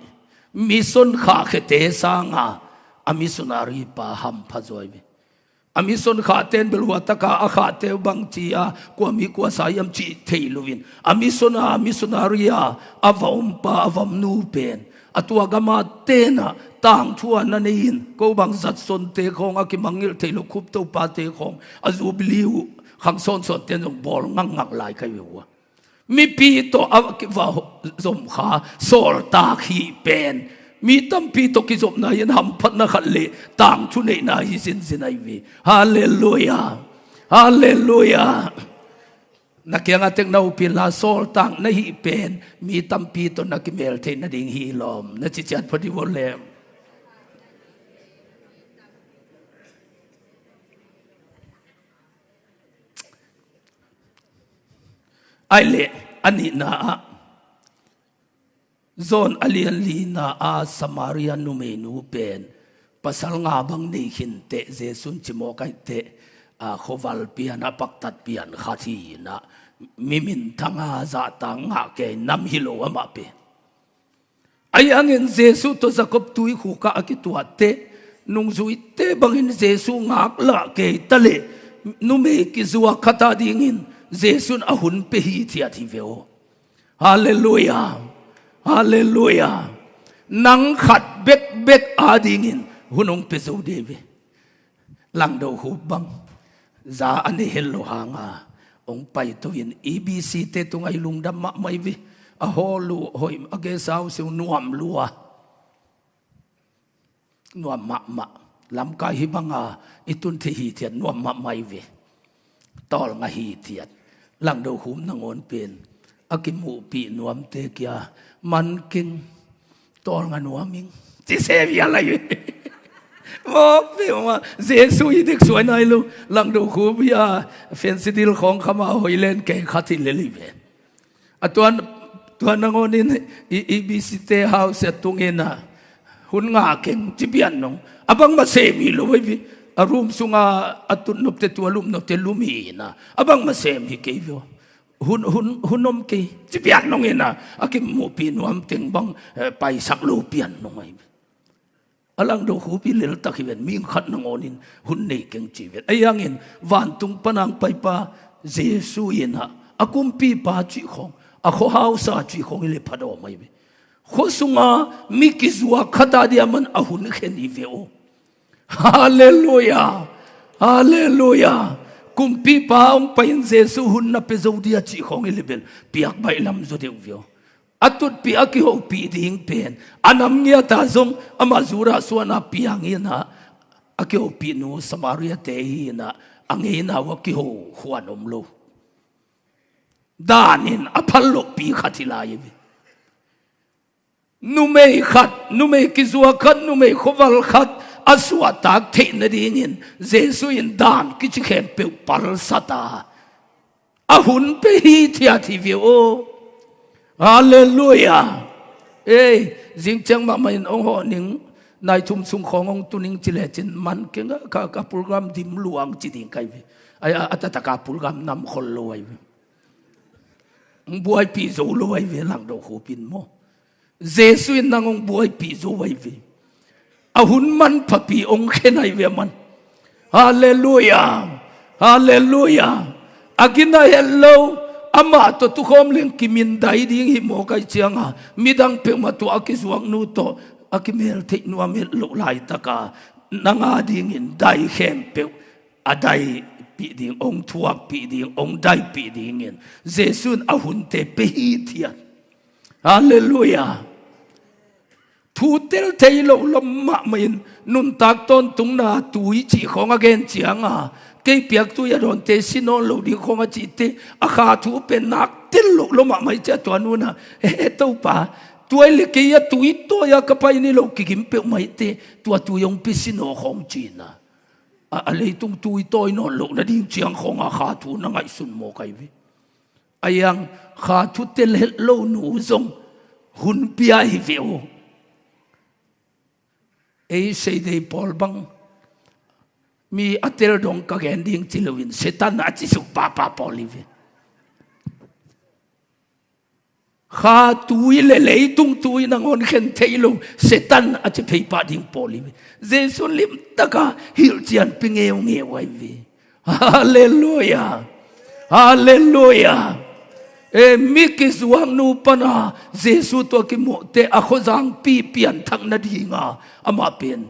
mission khahkhete sanga a missionary pa hampha zawi ve. A mission khahte in bel huataka a khahte bang ci a kua mi kua sa hiam cih thei loin a mission a missionary a a va ompa a va omnu pen a tua gama tenah tangthu a na nei in ko bang zatsonte khawng a kimangngilh thei lo khup topate khawng a jubilee uh khang sawnsawnte in zong bawl ngakngak lai kai ve uh a. Mipi tawh a va zom kha sawltak hih pen mi tampi tawh kizopna in hamphatna khat le tangthu neihna hi zinzin ai ve. Halleluiah. Halleluiah. Na kianga tek na upin la sawltak na hih pen mi tampi tawh na kimel theih nading hi lawm na ci ciat phot hi vawt leh. Ai leh a nihna ah John a lian lina a Samaria numeinu pen pasal nga bang nei khinteh Jesu'n cimawh kaihte a khuaval pian a paktat pian khat hi inah mi minthang a zahtak ngah kei nam hi lo amah pen. Ahi hangin Jesu tawh Jakob tuikhuk ah a kituahteh nungzuite bangin Jesu ngaklah kei taleh numei kizuak khat a dingin Jesu'n a hun pia hithiat hi ve aw. Halleluiah. Halleluiah. Nang khat bekbek a dingin hun hong pia zo dih ve. Langdo Hup bang za a nei het lo hanga hong paito in E B C te tungah i lungdam mahmah hi ve. A hawl uh hoih a guest house uh nuam lua. Nuam mahmah. Lamkai hih banga i tun theih hithiat nuam mahmah hi ve. Tawlnga hithiat. Langdo Hup nangawn pen a kimuhpih nuamte kia man keng. Tawlnga nuam ing ci se vial ahi ve. Mawk peuhmah Jesu hi dek suai nai lo. Langdo Hup hi a fancy dil khawng khama hoih len kei khat hi lel hi ve. A tuan, tuan nangawn in i, i B C te house a tung inah hun nga keng ci pian nung. A bangmah sem hi lo ahi ve. A room sunga a tut nopte tua lum nopte lum hi inah a bangmah sem hi kei ve aw. Hun, hun, hun om kei ci pian nung inah a kimuhpih nuam teng bang, eh, paisak lo pian nung ahi ve. A Langdo Hup hi leltak hi ven, mihing khat nangawn in hun nei keng ci ven. Ahi hangin vantung pana hong paipa Jesu inah a kumpipa cih khawng a khuahausa cih khawng hi leh phadawm ahi ve. Khua sunga mi kizuak khat a dia man a hun khen hi ve aw. Halleluiah. Halleluiah. Kumpipa hong pai in Jesu hun na pia zo dia cih khawng hi leh bel piak baih lam zaw deuh ve aw. A tutpih a kihopih ding pen a nam ngiata zong amah Judah suahna piang inah a kihopihnu Samaria te hi inah a ngeina uh a kiho khuan om lo. Dan in a phal lohpi khat hi lai hi ve. Numei khat, numei kizuak khat, numei khuaval khat a suahtak theih nadingin Jesuh in dan kici khempeuh palsat a, a hun pia hithiat hi ve aw. Halleluiah. Ei, zing ciang mahmah in hong hawh ning, nai thum sung khawng hong tu ning ci lecin man keng a, ka, ka program dim luang ci ding ka hi ve. Ai, a, a taktak a program nam khol lo ahi ve. Hong buaipih zo lo ahi ve, Langdo Khup in maw. Jesuh in nang hong buaipih zo ahi ve. A hun manphapi hong khen ahi ve a man. Halleluiah. Halleluiah. A gina het lo, amah tawh tukhawm leng kimindai ding hi mawk ahi cianga, midang peuhmah tawh a kizuaknu tawh a kimeltheih nuam het loh laitaka nang a dingin dai khempeuh a daipih ding, hong thuakpih ding, hong daipih dingin Jesuh in a hunte pia hithiat. Halleluiah. Thu tel thei loh lawm mahmah in, nuntak tawntungna tui cih khawng a gen cianga, kei piak tui a dawnte si nawn lo ding khawng a cihte, a kha thu pen nak tel loh lawm mahmah i ciah tua nuna, he, he Topa, tua i le kei a tui tawi a ka pai ni lo kigim peuhmah i te, tua tui hong pia si naw khawng cina. A, a leitung tui tawi nawn loh nading ciang khawng a kha thu na ngaihsun mawk ahi ve. A iang kha thu tel het lo nu zong hun pia hi ve aw. Ei Seidei pawl bang mi a tel dong ka gen ding ci loin Satan a ci suk papa pawl hi ve. Kha tui le leitung tui nangawn khen thei lo Satan a ci phei pah ding pawl hi ve. Jesuh limtaka hilhcianpi ngeungeu ahi ve. Halleluiah. Halleluiah. E, mi kizuaknu pana Jesuh tua kimuhte a khuazangpi pianthak nadinga amah pen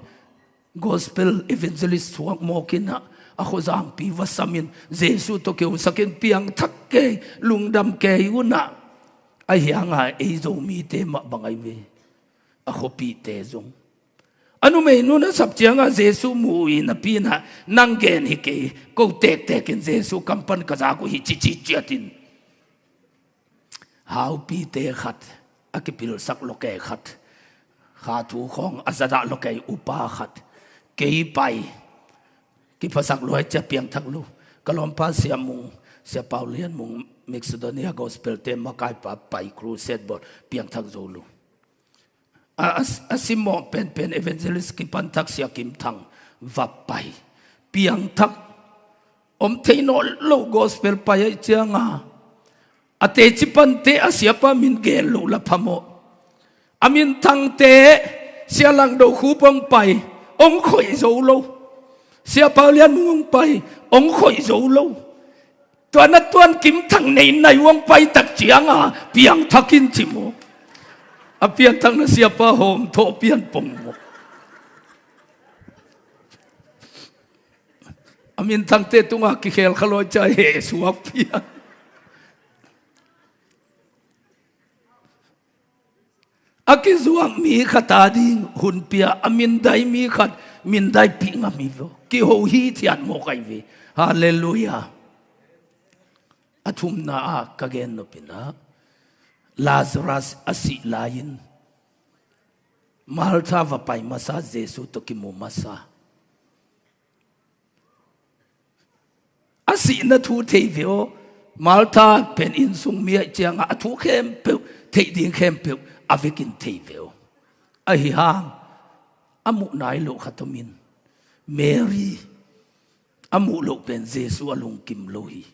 gospel evangelist suak mawkinah a khuazangpi va samin Jesuh tawh keusakin piangthak kei, lungdam kei unah a hianga ei Zomite mah bang ahi ve. A khuapite zong a numei nun a sap cianga Jesuh mu-in a pinah nang gen hi kei, ko tektekin Jesuh kampan ka zak uh hi cici ciatin haupite khat, a kipilsak lokei khat, kha thu khawng a zadah lokei upa khat, kei pai kiphasak luai cia piangthak lu. Ka lawmpa Sia Mung, Sia Paulian Mung, Macedonia Gospel te makaipa pai crusade bawl piangthak zo lu. A, a, a simawh penpen evangelist kipanthak Sia Kim Thang va pai piangthak. Om thei nawn lo gospel pai aih cianga a teci pante a siapa min gen loh la phamawh. A minthangte Sia Langdo Khup hong pai, hong khoih zo lo. Sia Paulian Mung hong pai, hong khoih zo lo. Tua na tuan Kim Thang nei nai hong pai tak cianga piangthak in ci maw. A pianthak na siapa hawm thawh pian pong maw. A minthangte tunga kikhel kha lawi cia he suak pia. A kizuak mi khat a ding hun pia, a mindai mi khat mindaipih ngam hi ve. Kiho hithiat mawk ahi ve. Halleluiah. A thumna ah ka gen nopinah Lazarus a sih lai-in Martha va pai masa, Jesuh tawh kimu masa. A sihna thu thei ve aw. Martha pen innsung mi aih cianga a thu khempeuh, theih ding khempeuh a vekin thei ve aw. Ahi hang a muh nai loh khat om in, Mary a muh loh pen Jesuh a lungkim lo hi.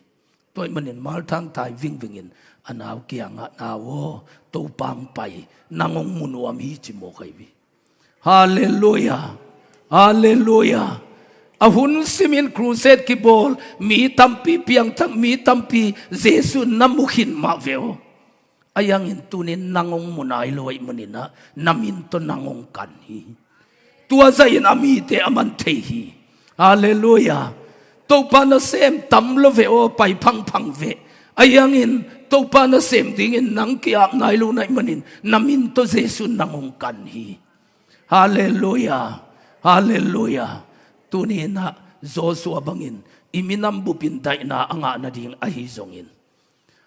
Tua ahih manin Martha hong tai vingvingin a nau kiangah, "Nau aw, Topa hong pai, nang hong mu nuam hi," ci mawk ahi ve. Halleluiah. Halleluiah. A hun simin crusade kibawl, mi tampi piangthak, mi tampi Jesuh na mu khin mah ve aw. A iangin tunin nang hong mu nai lo ahih maninah na min tawh nang hong kan hi. Tua zahin a mite a man thei hi. Halleluiah. Topa nasem tam lo ve aw, pai phangphang ve. A iangin Topa nasem dingin nang ki-ap nai lo na ahih manin na min tawh Jesuh nang hong kan hi. Halleluiah. Halleluiah. Tuninah Joshua bangin i minam bupin daihna a ngah nading ahi zongin,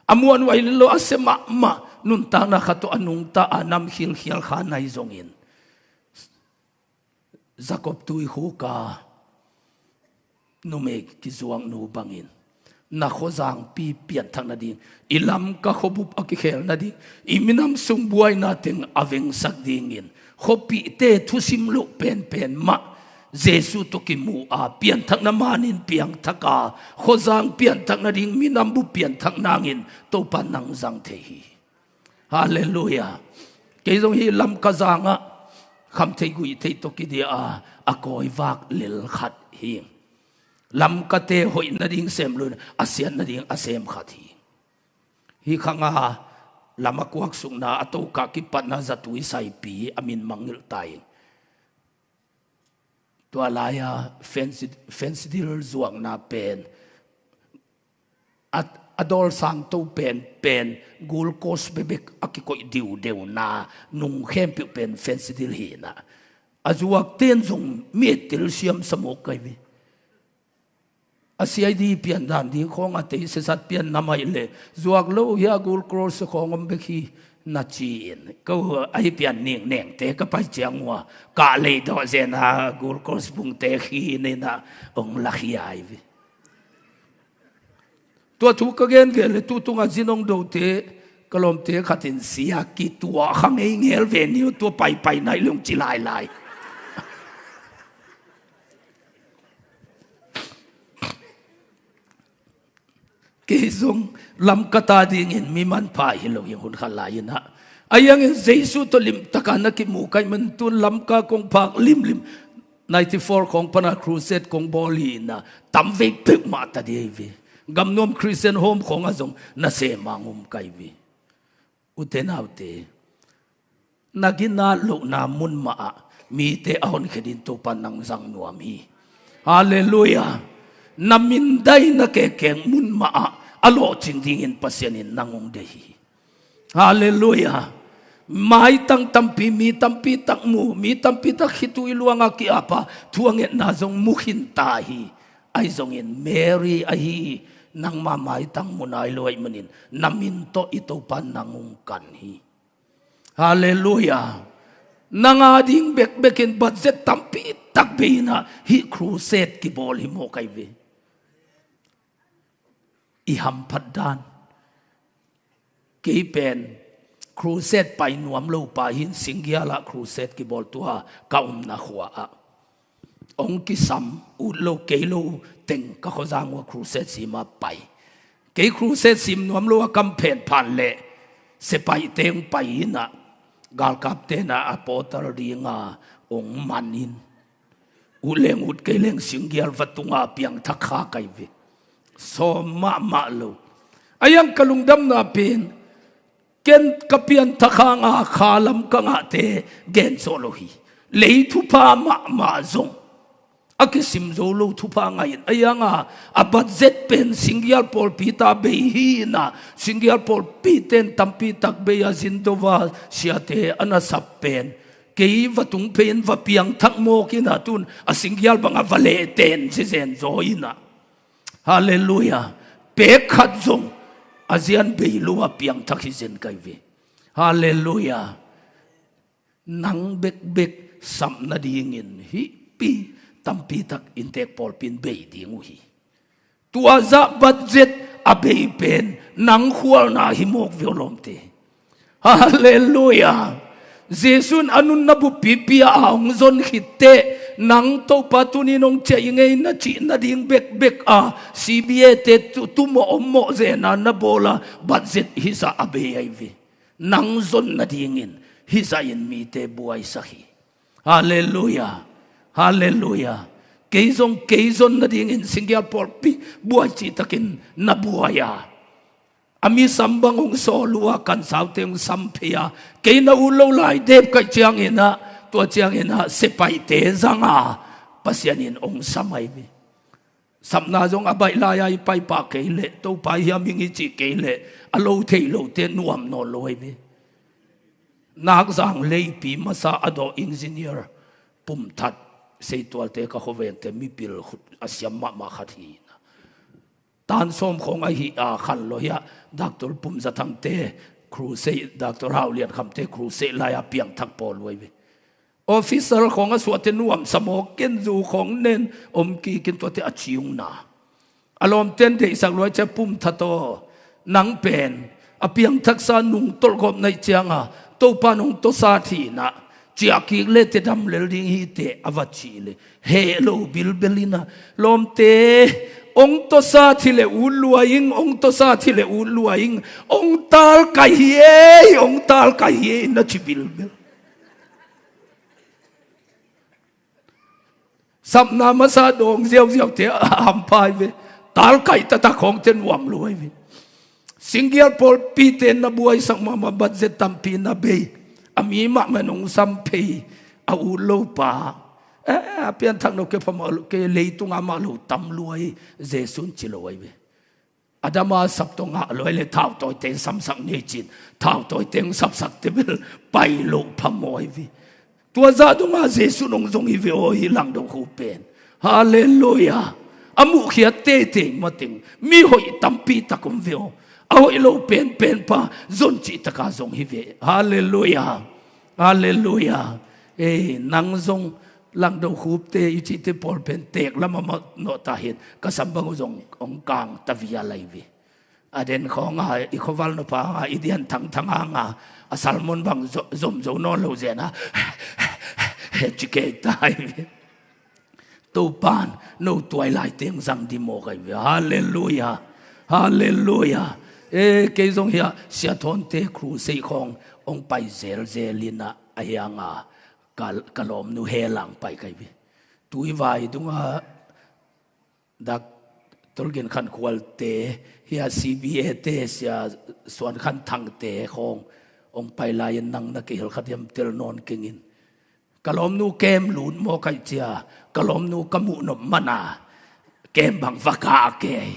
a muanhuai lo a sia mahmah nuntakna khat tawh a nungta a nam khilkhial kha nai zongin, Jakob tuikhuk a numei kizuaknu bangin na khuazangpi pianthak nading, i Lamka khuabup a kikhel nading, i minam sung buaina teng a vengsak dingin khuapihte thusim loh penpen mah Jesu tawh kimu a, pianthakna manin piangthak a, khuazang pianthak nading, minam bup pianthak nangin Topa nang zang thei hi. Halleluiah. Kei zong hih Lamka zangah khamtheih guihtheih tawh kidia a, a kawivak lel khat hi. Lamkate hoih nading sem lo-in a siat nading a sem khat hi. Hih khanga lam a kuaksukna a tokah kipatna zatui saipi a min mangngilh ta hi. Tua lai-a fence, fence deal zuakna pen a, a dawl sangto pen, pen Gold Coast bekbek a kikoih diudeuna nung khempeuh pen fence deal hi-in ah, a zuakte'n zong mi et tel siam sa mawk kai ve. A C I D pian dan ding khawng a tei sesat pian na mai leh zuak lo hi a, Gold Coast khawng om bek hi na ci-in, ko ahi pian ning nengte ka pai ciang uh a, kah lei dawh zen a Gold Coast bungte khi nei-in ah ong lak hi ai ve. Tua thu ka gen gen leh tu tungah zin ong dote ka lawmte khat in sia kituah kha ngei ngel ve ni uh, tua paipai nai lung ci lailai. Kei zong Lamka ta dingin mi manpha hi lo hi, hun khat lai-in ah. Ahi hangin Jesu tawh limtakin na kimu ka hih manin tu-in Lamka kong phak limlim. Ninety-four khawng pana crusade kong bawl hi-in ah, tamvei peuhmah ta ding ahi ve. Gamnuam Christian Home khawngah zong nasem a ong um ka hi ve. Ute naute, na ginat lohna mun mahah mite a honkhia dingin Topa nang zang nuam hi. Halleluiah. Na mindaina kekeng mun mahah a lawhcing dingin Pasian in nang ong deih hi. Halleluiah. Maitang tampi, mi tampi tak mu, mi tampi tak khitui luangah ki-ap a, thu a ngetna zong mu khin ta hi. Ahi zongin Mary ahi, nangma maitang mu nai lo ahih manin na min tawh i Topa nang ong kan hi. Halleluiah. Nang a ding bekbekin budget tampi tak bei-in ah hih crusade kibawl hi mawk ai ve. I hamphat dan. Kei pen crusade pai nuam lo pa hi-in, Singgial ah crusade kibawl, tua ka omna khua-ah ong kisam, ut lo kei lo teng ka khuazang uh a crusade sim a pai. Kei crusade sim nuam lo a kam phenphan leh sepaihte ong pai-in ah, galkapte'n ah a portal ding a ong man in, ut leng ut kei leng Singgial va tung a piangthak kha ka hi ve. Sawm mahmah lo. Ahi hang ka lungdamna pen, ken ka pianthak hanga kha lam ka ngahte gen sawh lo hi. Lei thupha mahmah zong a kisim zo lo thupha ngah in, ahi hanga a budget pen Singgial pawlpi ta bei hi-in ah, Singgial pawlpite'n tampi tak bei a, Zindova siate a na sap pen kei va tung phei-in va piangthak mawk in ah, tu-in a Singgial bangah va lehten zizen zaw in ah. Halleluiah. Pek khat zong a zian bei lo a piangthak hi zen ka hi ve. Halleluiah. Nang bekbek sap nadingin hih pi tampi tak inntek pawlpi in bei ding uh hi. Tua zah budget a bei pen nang khualna hi mawk ve aw lawmte. Halleluiah. Jesu in a nunna buppi pia a ong zon khit teh, nang Topa tuni-in ong ciah ing ei na cih nading bekbek a, C B A te tu, tu mawh om mawh zen a na bawl a, budget hizah a bei ai ve. Nang zon nadingin hizah in mite buaisak hi. Halleluiah. Halleluiah. Kei zong kei zon nadingin Singgial pawlpi buai cihtakin na buai a, a mi sam bang ong sawl uh a, kansaute ong sam phei a, kei na ut lo lai dep ka hih ciangin ah, tua ciangin ah sepaihte zang a, Pasian in ong sam ai ve. Sapna zong a baih lai-a i paipah kei leh, Topa hiam ing i cih kei leh, a lo thei lote nuam nawn lo ai ve. Nakzang leipi masa a dawh engineer Pum That, Seitualte ka khuavengte mipil khut a siam mahmah khat hi. Tan sawm khawng ahi a, khanlawh hiah Doctor Pum Za Thangte crusade, Doctor Hau Lian Khamte crusade lai-a piangthak pawl uh ai ve. Officer khawng a suahte nuamsa maw, ken zu khawng nen om kikin tuate a ciungna. A lawmten deihsak luai cia pum that aw, nang pen a piangthaksa nungtolh gawp naih cianga Topa nong tawsa thina ciah kik le te dam lel ding hi te a va cih le heh lo bilbel ina, lawmte, ong tawsa thi le ut luai ing, ong tawsa thi le ut luai ing, ong talkai hi ei, ong talkai hi ei na ci bilbel. Sapna masa dawng ziauziau te a hampai ve. Talkai taktak khawng te nuam luai ve. Singgial pawlpi te na buaisak mahmah, budget tampi na bei. A mi mahmah nong sam phei a ut lo pa. Eh, a pianthak no ke phamah lo ke leitunga mah lo tam luai. Jesu'n ci lo ai ve. Adama sap tawh ngah luai le thautawi teng samsak ngei cin, thautawi teng sapsak te bel pai loh phamawh hi vi. Tua zah dongah Jesu nong zong hi ve aw, hi langdo khu pen. Halleluia. A muhkhiat teitei mateng mi hoih tampi tak om ve aw. A hoih lo penpen pa zon cih taka zong hi ve. Halleluia. Halleluia. Ei, nang zong langdo khupte i cihte pawl pen teek lamah mah nawh tahin ka sam bang uh zong ong kang ta via lai ve. A den khawng a i khuaval nupa a i dian thangthang hanga a salmon bang zomzo nawn lo zena ci kei tai ve. Topan no tuailai teng zang di maw kai ve. Halleluia. Halleluia. E, kei zong hia siathonte crusade khawng ong pai zelzel ina a hianga ka, ka lawmnu helang pai kai ve. Tuivai dunga dak tolgin khan khualte hia C B A te sia suan khan thangte khawng ong pai lai-in nang na kihel kha diam tel nawn kengin. Ka lawmnu kem lut maw kai cia, ka lawmnu ka muh nop mana kem bang va ka kei.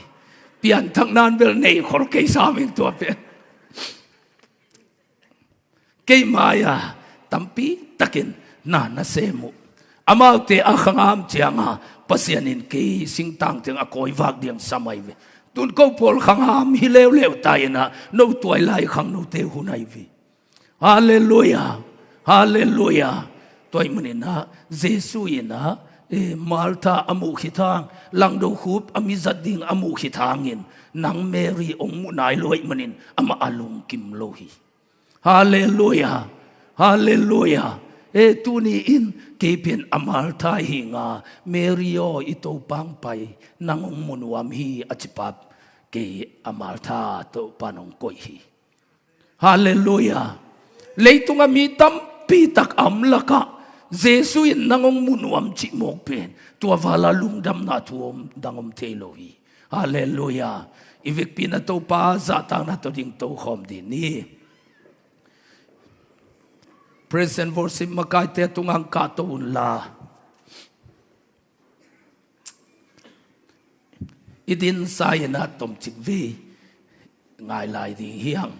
Pianthak nan bel nei khol kei samin tua pen. Kei mai-a tampi takin na na sem uh. Amaute a khangam cianga Pasian in kei singtang teng a kawivak diang samai ve. Tun ko pawl khangam hi leuleu ta ina no tuailai khang note hun ai ve. Halleluia. Halleluia. Tua ih maninah Jesu inah e, Martha a muh khithang, langdo khup a mizat ding a muh khithangin nang Mary ong muh nai lo ih manin amah a lungkim lo hi. Halleluia. Halleluia. E, tuni in kei pen a Martha hinga Mary aw i Topang pai nang ong mu nuam hi a cipap kei a Martha Topa nong koih hi. Halleluia. Leitunga mi tampi tak a om lakah Jesu in nang ong mu nuam cih mawk pen tua vala lungdamna thu om dang om thei lo hi. Halleluia. I vekpi na Topa zahtakna tawh ding tokhawm din ni. Praise and worship makaite a tungang kahto unla. I dinsa inah tomcik vei ngai lai ding hiang.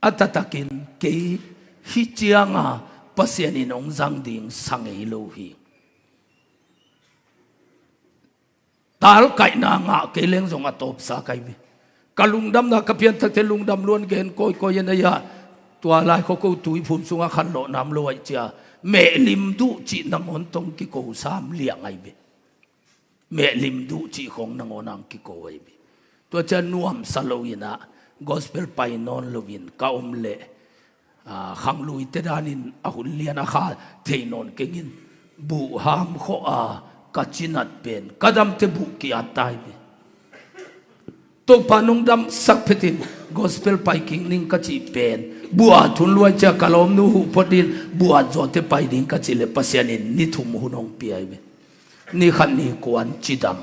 A taktakin kei hi cianga Pasian in ong zang ding sa ngei lo hi. Talkaihna ngah kei leng zong a tawpsa kai ve. Ka lungdamna ka pianthakte lungdam luan gen kawikawi a nei-ah tua lai khuako tuiphum sungah khanlawh nam lo aih cia mehlim duh cih nangawn tong kiko sam liang ai ve. Mehlim duh cih khawng nangawn ang kiko ai ve. Tua cia nuamsa lo inah gospel pai nawn loin ka om leh a, khangluite danin a hun lian a kha thei nawn kengin buh ham khawh a ka cinat pen ka damte buh ki-at tai ve. Topa nong damsak phetin gospel pai kik ning ka cih pen buh at hun luai cia ka lawmnu huh phot din buh at zawte pai ding ka cih le Pasian in ni thum hun hong pia ai ve. Ni khat ni kuan cidam,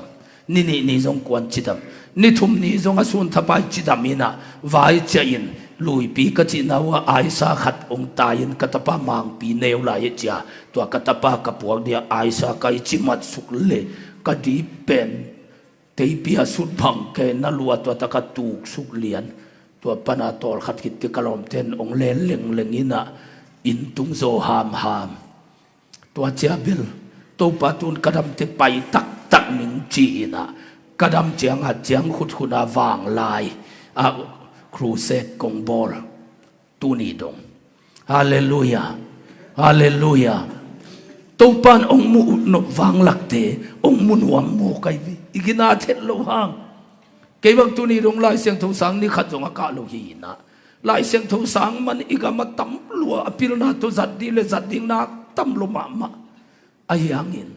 ni nih ni zong kuan cidam, ni thum ni zong a sunthapai cidam inah vai ciah in luipi ka cihna uh ah aisa khat ong tai in ka tapa mangpi neu lai e cia tua ka tapa ka puak dia aisa ka i cimat suk le ka dip pen teipi a sut bang kei na lua tua taka tuk suk lian tua pana tawlkhat khitte ka lawmten ong len lengleng inah inn tung zaw hamham. Tua cia bel Topa tun ka damte pai taktak ning ci inah ka dam cianga ciang khutkhuna vanglai a crusade kong bawl. Tuni dong. Halleluia. Halleluia. Topan ong muh nop vanglakte ong mu nuam maw kai ve. I gina thet lo hang. Kei bang tuni dong Lai Siangtho sang ni khat zong a kah lo hi inah, Lai Siangtho sang man i gam a tam lua, a pilna tawh zat dih le zat ding nak tam lo mahmah. Ahi hangin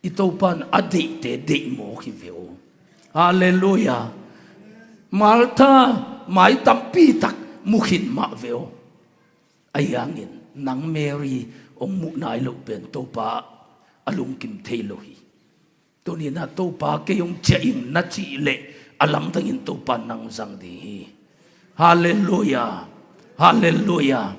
i Topan a deihte deih mawk hi ve aw. Halleluia. Martha mai tampi tak mu khin mah ve aw. Ahi hangin nang Mary ong muh nai loh pen Topa a lungkim thei lo hi. Tuninah Topa kei ong ciah ing na cih leh a lamdangin Topa nang zang ding hi. Halleluia. Halleluia.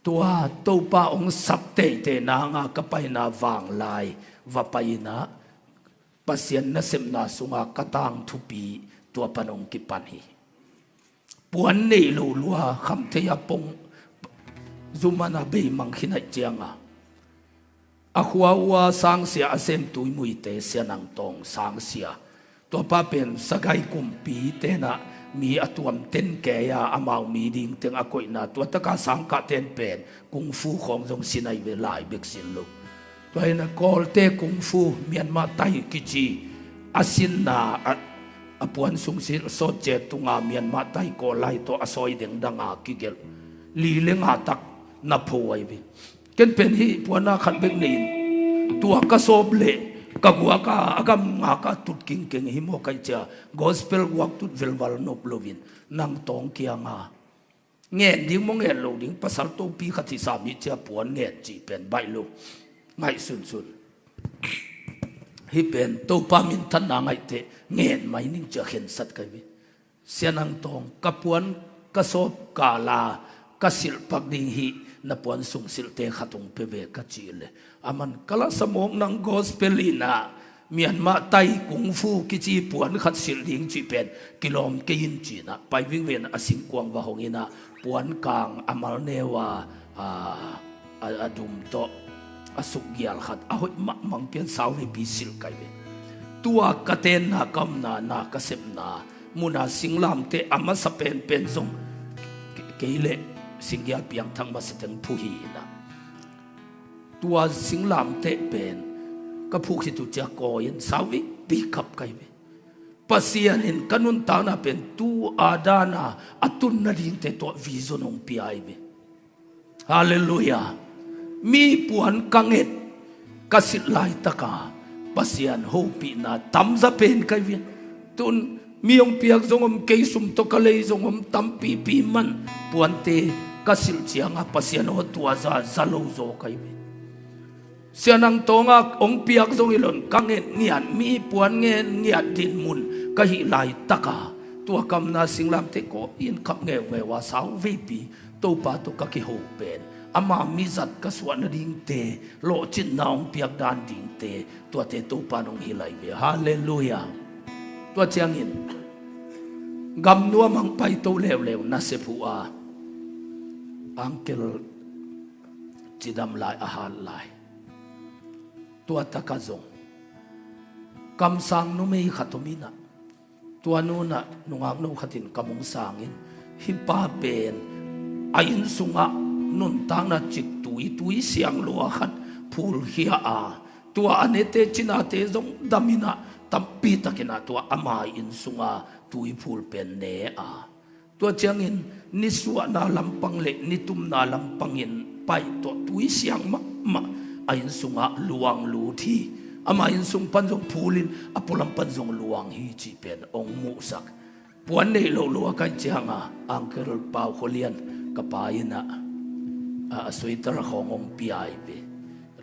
Tua Topa ong sap teitei nanga ka paina vanglai va pai inah Pasian nasepna sunga ka tang thupi tua pan ong kipan hi. Puan neih lo lua kham thei a pong zuman a beimang khin aih cianga a khua ua sangsia a sem tui muite Sia Nang Tawng sangsia. Tuapa pen Sagai kumpi tenah mi a tuam ten kei a amau mi ding teng a koihna, tua taka sangkah ten pen kung fu khawng zong sin ahi ve lai bek sin lo. Tua hinah Kawlte kung fu Myanmar tai kici a sinna a, a puan sung sawt ciat tunga Myanmar tai Kawl lai tawh a sawi dengdanga kigelh li le nga tak na pho ahi ve. Ken pen hih puanna khat bek nei in tua ka sawp leh ka guaka a gam ngaka tut kingkeng hi maw kai cia, gospel guak tut velval nop loin Nang Tawng kianga ngen ding maw ngen lo ding, pasal topi khat hi sam hi cia puan ngen cih pen baih lo. Ngaihsunsun. Hih pen Topa minthanna ngaihteh ngen mai ning cia khensat kai ve. Sia Nang Tawng, ka puan ka sawp kala ka silh pak ding hi, na puan sung silhte khat ong pia ve ka cih leh, aman ka lasa mawk nang gospel inah Myanmar tai kung fu kici puan khat silh ding cih pen kilawm kei in cinah pai vingven a singkuang va hong inah puan kang a mal neu a, a, a, a dum tawh a sukgial khat a hoih mahmah pian sau veipi silh kai ve. Tua ka tenna ka omna na ka sepna muna singlamteh a masa penpen zong ke-, kei leh singgial piangthak masa teng phu hi inah tua singlamteh pen ka phuh khit uh cia kawi in sau veipi khap kai ve. Pasian in ka nuntakna pen tu a dana a tun nadingte tawh vision hong pia ahi ve. Halleluia. Mi puan ka nget ka silh laitaka Pasian hopihna tamza pen kai vian. Tun mi hong piak zong om, kei sum tawh ka lei zong om, tampipi man puante ka silh cianga Pasian aw tua za, za lo zaw kai vian. Sia Nang Tawnga hong piak zong hi lo in ka nget ngiat, mi puan nget ngiat dinmun ka hih laitaka tua ka omna singlamteh kawi in khap ngeungeu a sau veipi Topa tawh ka kiho pen ama mizat ka suah nadingte lawhcinna hong piak dan dingte tuate Topa in hong hilh ahi ve. Halleluia. Tua ciangin gamnuam hong paito leuleu nasep uh a angkel cidam lai a hat lai. Tua taka zong kamsang numei khat om inah tua nunah nungakno khatin kam hong sangin hih pa pen a inn sungah nuntakna ciktui, tui siang lua khat phulkhia a, tua a nete cinate zong dam inah tampi takinah tua ama inn sunga tui phul pen ne a, tua ciangin nisuahna lampang le nitumna lampangin paih tawh tui siang mahmah a inn sungah luang lut hi. Ama inn sung pan zong phulin a pualam pan zong luang hi cih pen hong muhsak. Puan neih loh lua kaih cianga angkel Pau Khua Lian ka pa inah a, a sweater khawng hong pia ahi ve.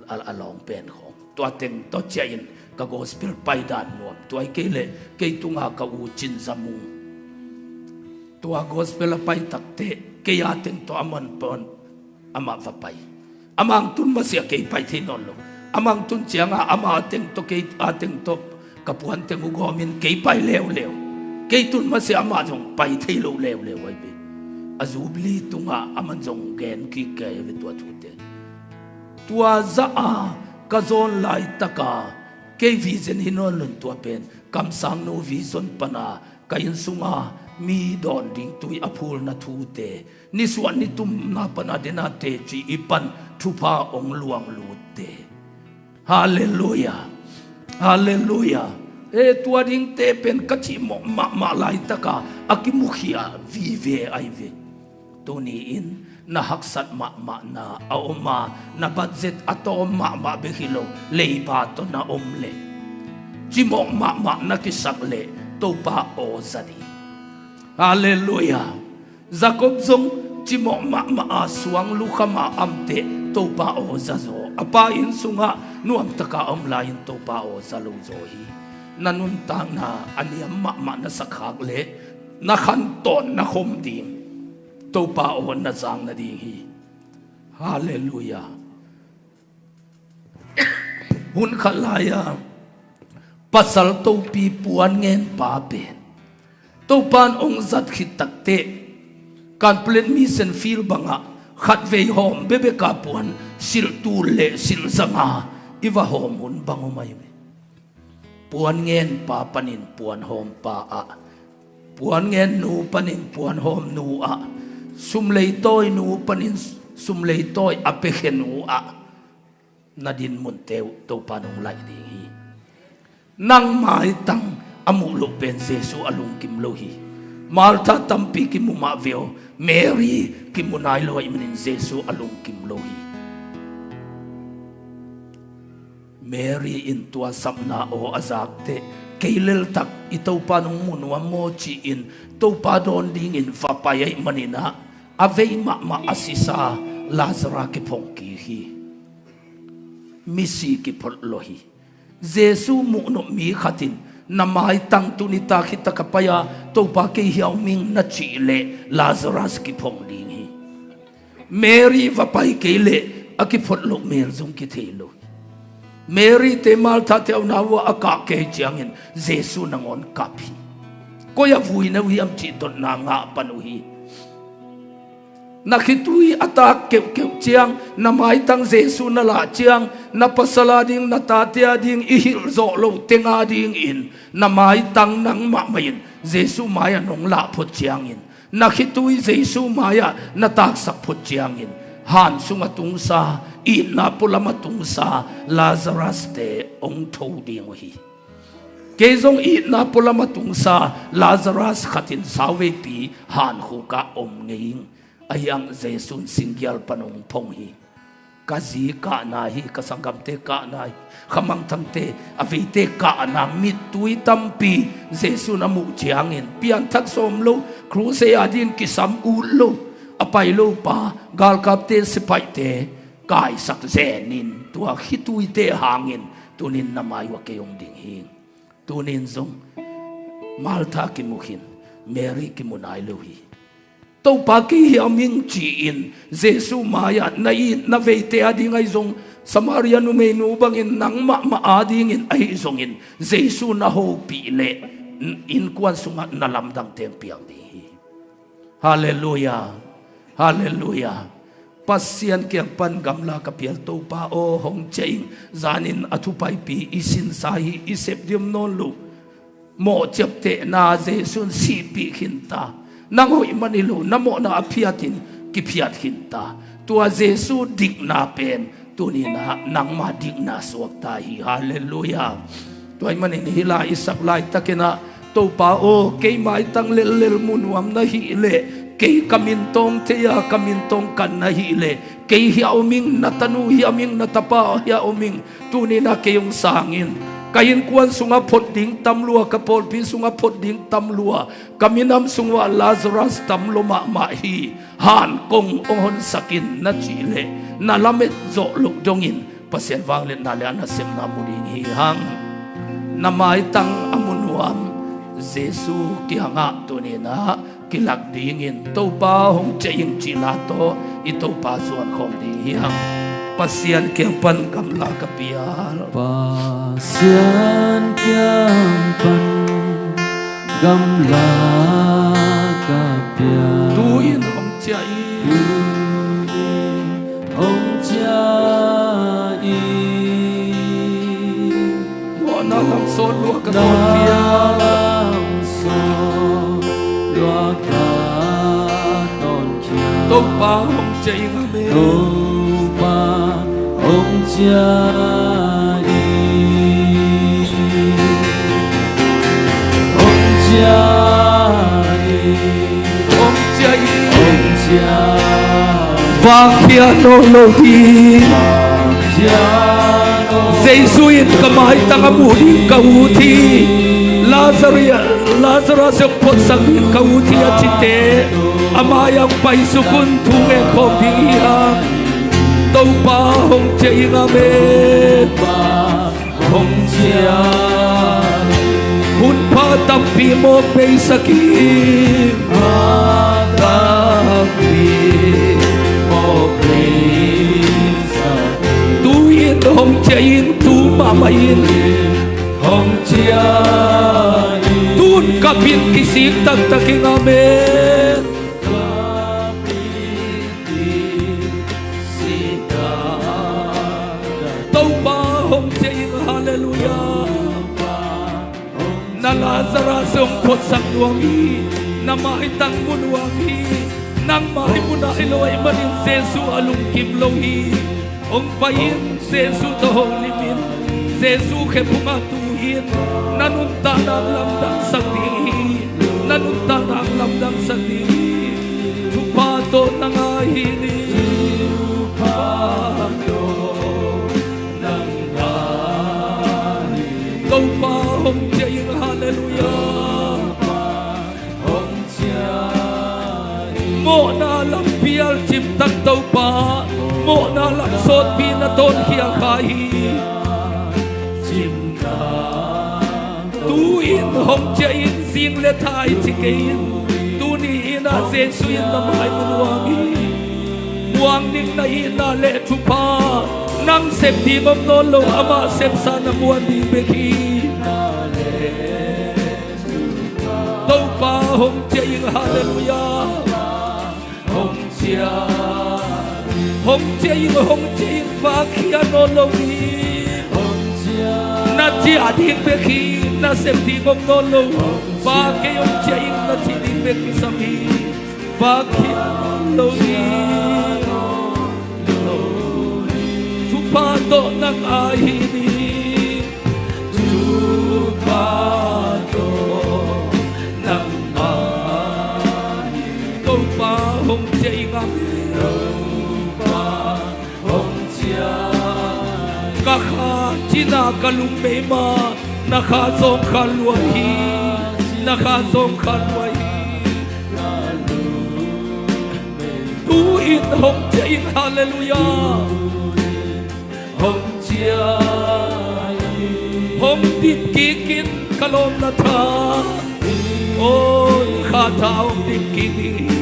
A, a lawng pen khawng tua teng tawh ciahin ka gospel paidan nuam. Tua hi kei leh kei tunga ka u Cin Za Mung tua gospel a pai takteh kei a teng tawh a man pawn amah va pai. Amah hong tun masiah kei pai thei nawn lo. Amah hong tun cianga amah a teng tawh kei a teng tawh ka puan teng uh gawmin kei pai leuleu. Kei tun masiah amah zong pai thei lo leuleu ahi ve. A Jubilee tungah aman zong gen kik kei ahi ve tua thute. Tua zah a ka zawn laitaka kei vision hi nawn lo in tua pen kamsangno vision pana ka inn sunga Mi dawn ding tui a phulna thute, nisuah nitumna pana dena teci i pan thupha ong luanglutte. Halleluia. Halleluia. E, tua dingte pen ka cihmawh mahmah laitaka a kimukhia vive ai ve. Tuni-in na haksat mahmahna a om a, na budget a tawm mahmah bek hi lo, leiba tawh na om leh, cimawh mahmah na kisak leh Topa aw za ding. Halleluia. Jacob zong cimawh mahmah a, suang lukham a amteh Topa aw za zaw. A pa inn sungah nuamtaka a om lai-in Topa aw za lo zaw hi. Na nuntakna a niam mahmah na sakkhak leh na khantawn na khom ding, Topa aw na zang nading hi. Halleluia. Hun khat lai-a pasal topi puan ngen pa pen Topan ong zat khit takteh, Kanplet Mission Field bangah khatvei hawm bekbeka puan silh tul le silh zanga i va hawm hun bang om ai ve. Puan ngen pa panin puan hawm pa ah, puan ngen nu panin puan hawm nu ah, sum leitawi nu panin sum leitawi a piakhia nu ah, na dinmunte uh Topa nong laih ding hi. Nang maitang a muh loh pen Jesu a lungkim lo hi. Martha tampi kimu mah ve aw, Mary kimu nai lo ahih manin Jesu a lungkim lo hi. Mary in tua sapna aw a zakteh, kei leltak i Topa nong mu nuam maw ci-in Topa dawn dingin va pai ahih manin ah, a vei mahmah a sisa Lazarus kiphong kik hi. Misi kiphot lo hi. Jesu muhnop mi khat in na maitang tuni tak hi taka pai a, Topa kei hia om ing na cih leh Lazarus kiphong ding hi. Mary va pai kei leh a kiphot loh mel zong kithei lo. Mary te Martha te a unau a kah kei ciangin Jesu nangawn kap hi. Koi ah vui na uh hiam cih dotna ngah pan uh hi. Na khitui a tak keuhkeuh ciang, na maitang Jesu na lah ciang, na pasal ading, na tate ading i hilh zawh loh teng adingin na maitang nangmah mah in Jesu mai-ah nong lah phot ciangin, na khitui Jesu mai-ah na taksak phot ciangin, han sung a tungsa, itna pualam a tungsa Lazarus te ong tho ding uh hi. Kei zong itna pualam a tungsa Lazarus khat in sauveipi hankhuk ah om ngei ing. Ahi hang Jesu in singgial pan ong phong hi. Ka zi kahna hi, ka sanggamte kahna hi, khamangthangte, a veite kahna mittui tampi Jesu in a muh ciangin pianthak sawm lo, crusade ading kisam ut lo, a pai lo pa, galkapte, sipaihte kaisak zenin tua khituite hangin tunin na mai uh ah kei om ding hi. Tunin zong Martha kimu khin, Mary kimu nai lo hi. Topa kei hia om ing ci-in Jesu mai-ah na it na veite ading ahi zong, Samaria numeinu bangin nangmah mah adingin ahi zongin Jesu na hopih leh innkuan sungah na lamdang teng piang ding hi. Halleluia. Halleluia. Pasian kiang pan gamla ka pial Topa aw, hong ciah ing, zanin a thupaipi i sinsa hi, i sep diam nawn lo. Mawh ciaptehna Jesu in sihpih khinta. Nang hoih man hi lo, na mawhna a phiatin kiphiat khinta. Tua Jesu dikna pen tuninah nangma dikna suakta hi. Halleluia. Tua ahih manin hih la i sak laitakinah, Topa aw, kei maitang lellel mu nuam na hih leh, kei ka min tawng thei-a ka min tawng kan na hih leh, kei hia om ing, na tanu hia om ing, na tapa hia om ing, tuninah kei hong sangin. Ka innkuan sungah phot ding tam lua, ka pawlpi sungah phot ding tam lua, ka minam sungah Lazarus tam lua mahmah hi. Han kong hong honsak in na cih leh, na lamet zawh loh dongin Pasian vangliatna le a nasepna mu ding hi hang. Na maitang a mu nuam Jesu kiangah tuninah kilak dingin, Topa hong ciah ing cih la tawh i Topa zuan khawm ding hi hang. Pasian kiang pan gamla ka pial. Pasian kiang pan gamla ka pial. Tu-in hong ciah ing. Tu-in hong ciah ing. Mawhna lam sawt lua ka tawlpia. Lam sawt lua Topa hong ciah ing, amen. Topa hong ciah ing. Hong ciah ing. Hong ciah ing. Hong ciah ing. Vak khia nawn lo ding. Vak khia nawn lo ding. Jesu in ka maitang a muh ding ka ut hi. Lazarus, Lazarus hong phuaksak ding ka ut hi a cite, a mai-ah hong paisuk un, thu ngen khawm ding hi hang. Topa hong ciah ing, amen. Hong ciah. Hun pha tampi mawk beisak ing. Pha tampi mawk beisak ing. Tu-in hong ciah ing, tu mahmah in. Hong ciah ing. Tu-in kap in, kisik taktak ing, amen. Topa hong ciah ing, halleluiah. Na Lazarus hong phuaksak nuam hi. Na maitang mu nuam hi. Nangmah i mu nai lo ahih manin Jesu a lungkim lo hi. Hong pai in, Jesu tawh holim in. Jesu khephung ah tu-in na nuntakna hong lamdangsak ding hi. Na nuntakna hong lamdangsak ding hi. Thupha tawh na ngai hi ni. Thupha tawh na ngai hi ni. Topa hong ciah ing, halleluiah. Mawhna lampi alcim tak Topa, mawhna lam sawtpi na tawnkhial kha hi. Tu-in hong ciah ing, zing le thai ci kei in. Tuni in ah Jesu in na mai mu nuam hi. Muang ning na hihna le thupha, nang sep ding om nawn lo, amah sepsa na muan ding bek hi. Topa hong ciah ing, halleluiah. Hong ciah. Hong ciah ing, hong ciah ing, vak khia nawn lo hi. Hong ciah. Na ciah ding bek hi, na sep ding om nawn lo. Pa kei hong ciah ing, na cih ding bek kisam hi. Vak khia nawn lo hi. Thupha tawh na ngai hi ni. Thupha tawh na ngai hi. Topa hong ciah ing, amen. Topa hong ciah. Ka kha cina ka lungmei mah, na kha zong kha lua hi. Na kha zong kha lua hi. Tu-in hong ciah ing, halleluiah. Hong ciah ing. Hong dim kik in, ka lawm na tha. O, kha tha hong dim kik ding hi.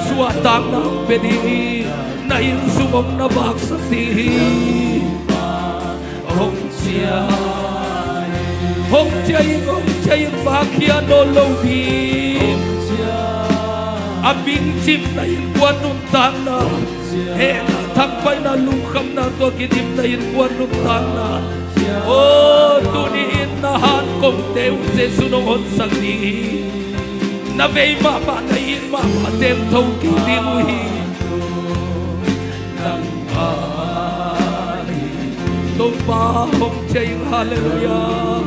Suahtakna hong pia ding hi. Na inn sung hong na vaksak ding hi. Hong ciah ing. Hong ciah ing, hong ciah ing, vak khia nawn lo ding. A bingcimna innkuan nuntakna, hehna, thangpaihna, lungkhamna tawh kidimna innkuan nuntakna. O, tuni in na hankongte uh Jesu in hong honsak ding hi. Na vei mahmah, na it mahmah teng tho kik ding uh hi. Topa hong ciah ing, halleluiah.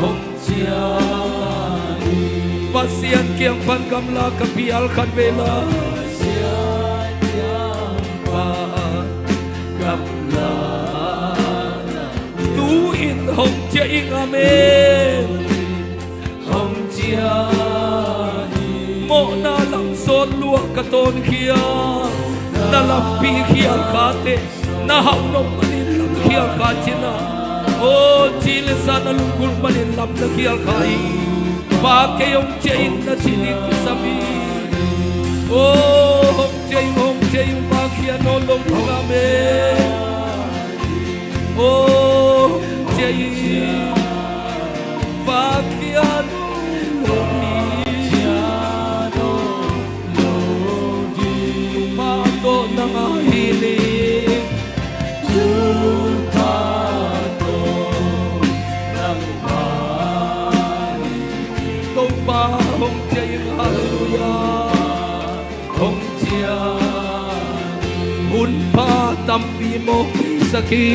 Hong ciah ing. Pasian kiang pan gamla ka pial khat vei la. Pasian kiang pan gamla. Tu-in hong ciah ing, amen. Hong ciah ing. Mawhna lam sawt lua ka tawnkhial. Na lampi khial kha teh, na hauh nop manin lam khial kha cin ah. O, ci le sa na lunggulh manin lam na khial kha hi. Pa kei hong ciah ing, na cih ding kisam hi. O, hong ciah ing, hong ciah ing, vak khia nawn lo ding, amen. O, hong ciah ing, vak khia nawn lo ding. Thupha tawh na ngai hi ni. Thupha tawh na ngai hi ni. Topa hong ciah ing, halleluiah. Hong ciah Pa tampi mawk beisak hi.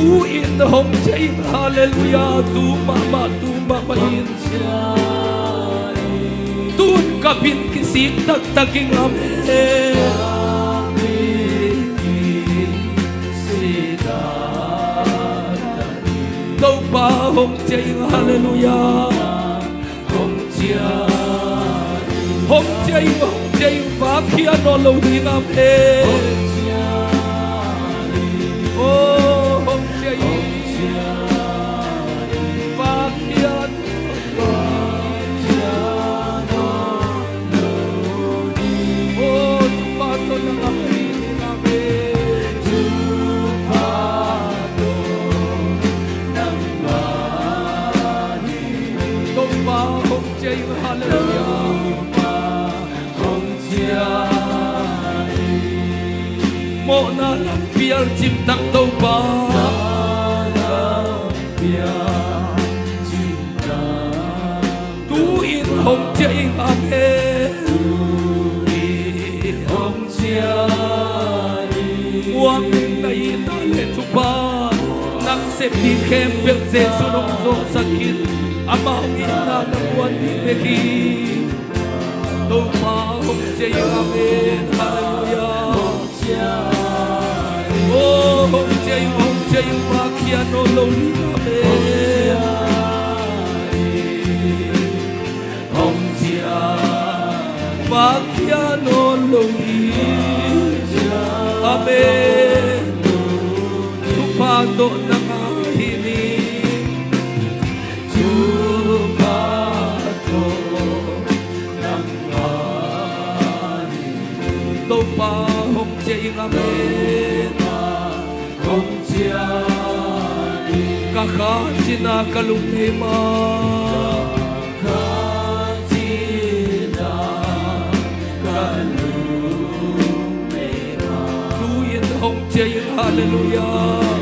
Tu-in hong ciah in, halleluiah. Tu mahmah, tu mahmah in. Tu-in kap in, kisik taktak in, amen. Topa hong ciah in, halleluiah. Hong ciah in, hong ciah in, vak khia nawn lo ding, amen. Oh, hong ciah in, vak khia nawn lo ding. Oh, Topa tawh nang ahi ding, amen. Topa hong ciah in, halleluiah. Mawhna lampial cimtak Topa. Tu-in hong ciah in, amen. Muang in, na itna le thupha, nang sep ding khempeuh Jesuh in hong zawhsak in. Amah hong itna na muan ding bek hi. Topa hong ciah in, amen. Halleluiah. Oh, hong ciah in, hong ciah in, vak khia nawn lo ding, amen. Hong ciah in, vak khia nawn lo ding, amen. Thupha tawh nang ahi ding. Thupha tawh nang ahi ding. Topa hong ciah in, amen. Hong ciah in. Ka kha cina ka lung nei mah. Ka kha cina ka lung nei mah. Tu-in hong ciah in, halleluiah.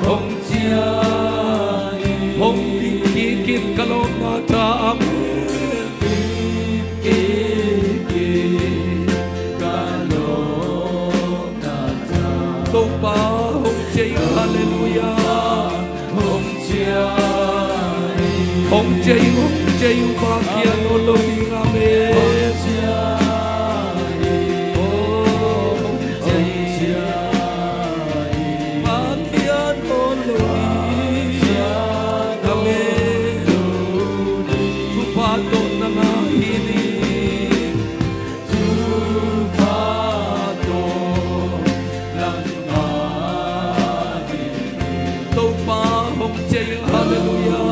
Hong ciah in, hong ding kik in ka lawpna tha, amen. Ding kik in ka lawpna tha. Topa hong ciah in, halleluiah. Hong ciah in, hong ciah in, hong ciah in, vak khia nawn lo ding, amen. Hong ciah in, oh, hong ciah in, vak khia nawn lo ding, amen. Thupha tawh nang ahi ding. Thupha tawh nang ahi ding. Topa hong ciah in, halleluiah.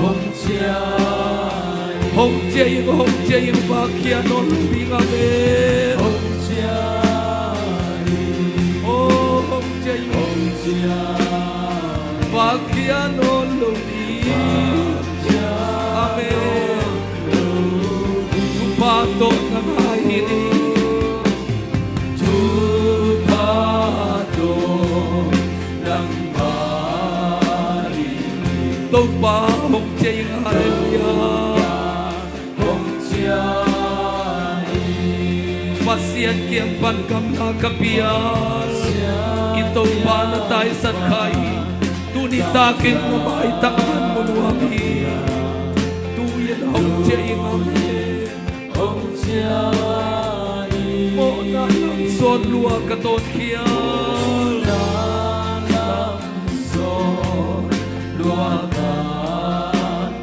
Hong ciah in, hong ciah in, hong ciah in, vak khia nawn lo ding, amen. Hong ciah in, oh, hong ciah in, hong ciah in, vak khia nawn lo ding, amen. Thupha tawh nang ahi ding. Thupha tawh nang ahi ding. Topa hong ciah in, halleluiah. Hong ciah in. Pasian kiang pan gamla ka piak, i Topa na taisan kha hi. Tuni takin na maitak in mu nuam hi. Tu-in hong ciah in, amen. Hong ciah in. Mawhna lam sawt lua ka tawnkhial. Mawhna lam sawt lua ka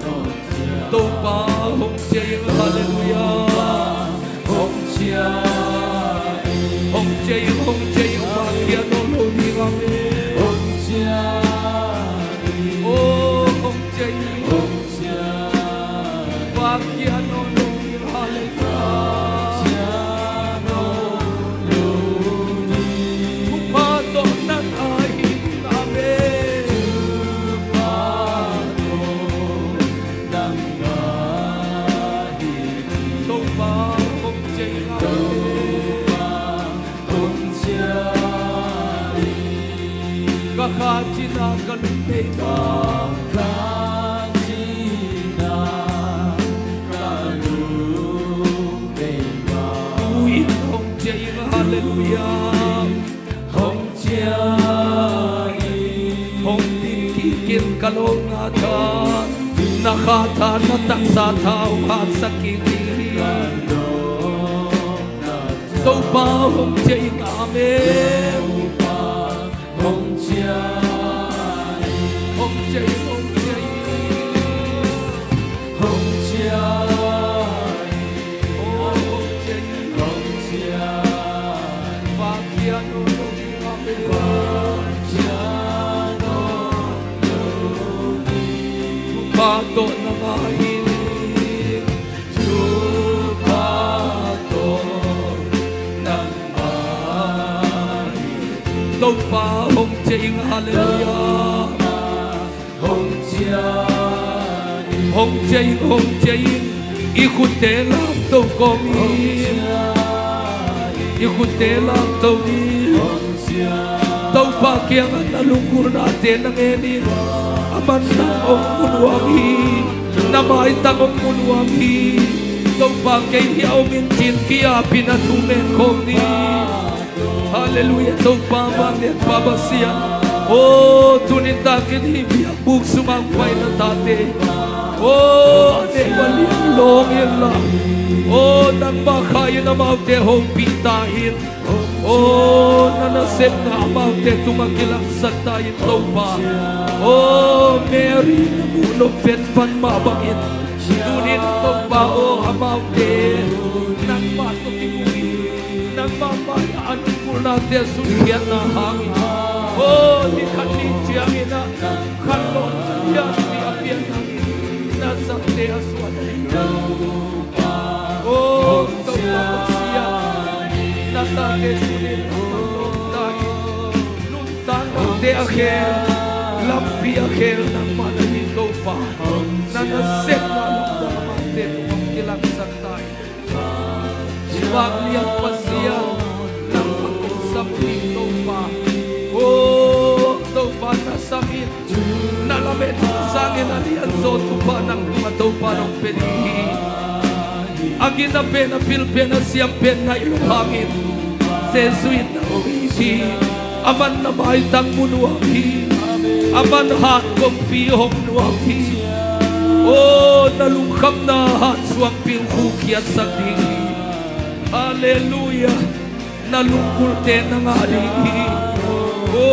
tawnkhial. Topa hong ciah in, halleluiah. Hong ciah in. Hong ciah in, hong ciah in, vak khia nawn lo ding, amen. Hong ciah in. Oh, hong ciah in. Hong ciah in. Vak khia nawn lo ding, halleluiah. Vak khia nawn lo ding. Thupha tawh nang ahi ding, amen. Thupha tawh nang ahi ding. Topa hong ciah in, amen. Hong ciah in. Ka kha cina ka lung nei mah. Ka kha cina Hong din kik in ka lawmnga tha, na kha tha, na taksa tha hong hatsak kik in. Topa hong ciah in, amen. Hong ciah in, hong ciah in. Hong ciah in, hong ciah in, hong ciah in. Pakian hong ciah in, hong ciah in. Thupha tawh na ngai in, thupha tawh na ngai in. Topa hong ciah in, halleluiah. Hong ciah in, hong ciah in, hong ciah in. I khutte lamto kawm in, i khutte lamto in. Topa kiangah na lunggulhnate na ngen in. Aman nang hong mu nuam hi, na maitang hong mu nuam hi. Topa, kei hiah om in, ci-in ki-ap in a thu ngen khawm ni. Halleluiah, Topa vanglianpa Pasian. O, tuni takin hih biakbuk sungah hong pai na tate, o, a neu a lian lawng inla, o, nangmah kha in amaute hopih ta in. O, na nasepna amaute tungah kilangsak ta in, Topa. O, Mary na muh nop pen van mah bangin, tuni-in Topa aw, amaute nangmah tawh kimu in, nangmah mai-ah a lunggulhnate sunkhiatna hangin, aw, ni khat ni ciangin ah khanlawhna lianpi a pian hangin na zangte a suah hi. Aw Topa Pasian, na tate tuni-in a khanlawh ta in, nuntaknate a khel, lampi a khel nangmah na hi, Topa. Na nasepna lamdang amaute tungah kilangsak ta in. Vanglian Pasian, nangmah hong sam in, Topa. O Topa, na sam in, na lamet sangin a lianzaw thupha nangmah Topa nong pia ding hi. A gina pen, a pil pen, a siam pen na hi lo hangin, Jesuh in nang hong it hi. Aman na maitang mu nuam hi. Aman hat kongpi hong nuam hi. O, na lungkhamna hat suangpi khukhiatsak ding hi. Halleluiah. Na lungkulte na ngah ding hi. O,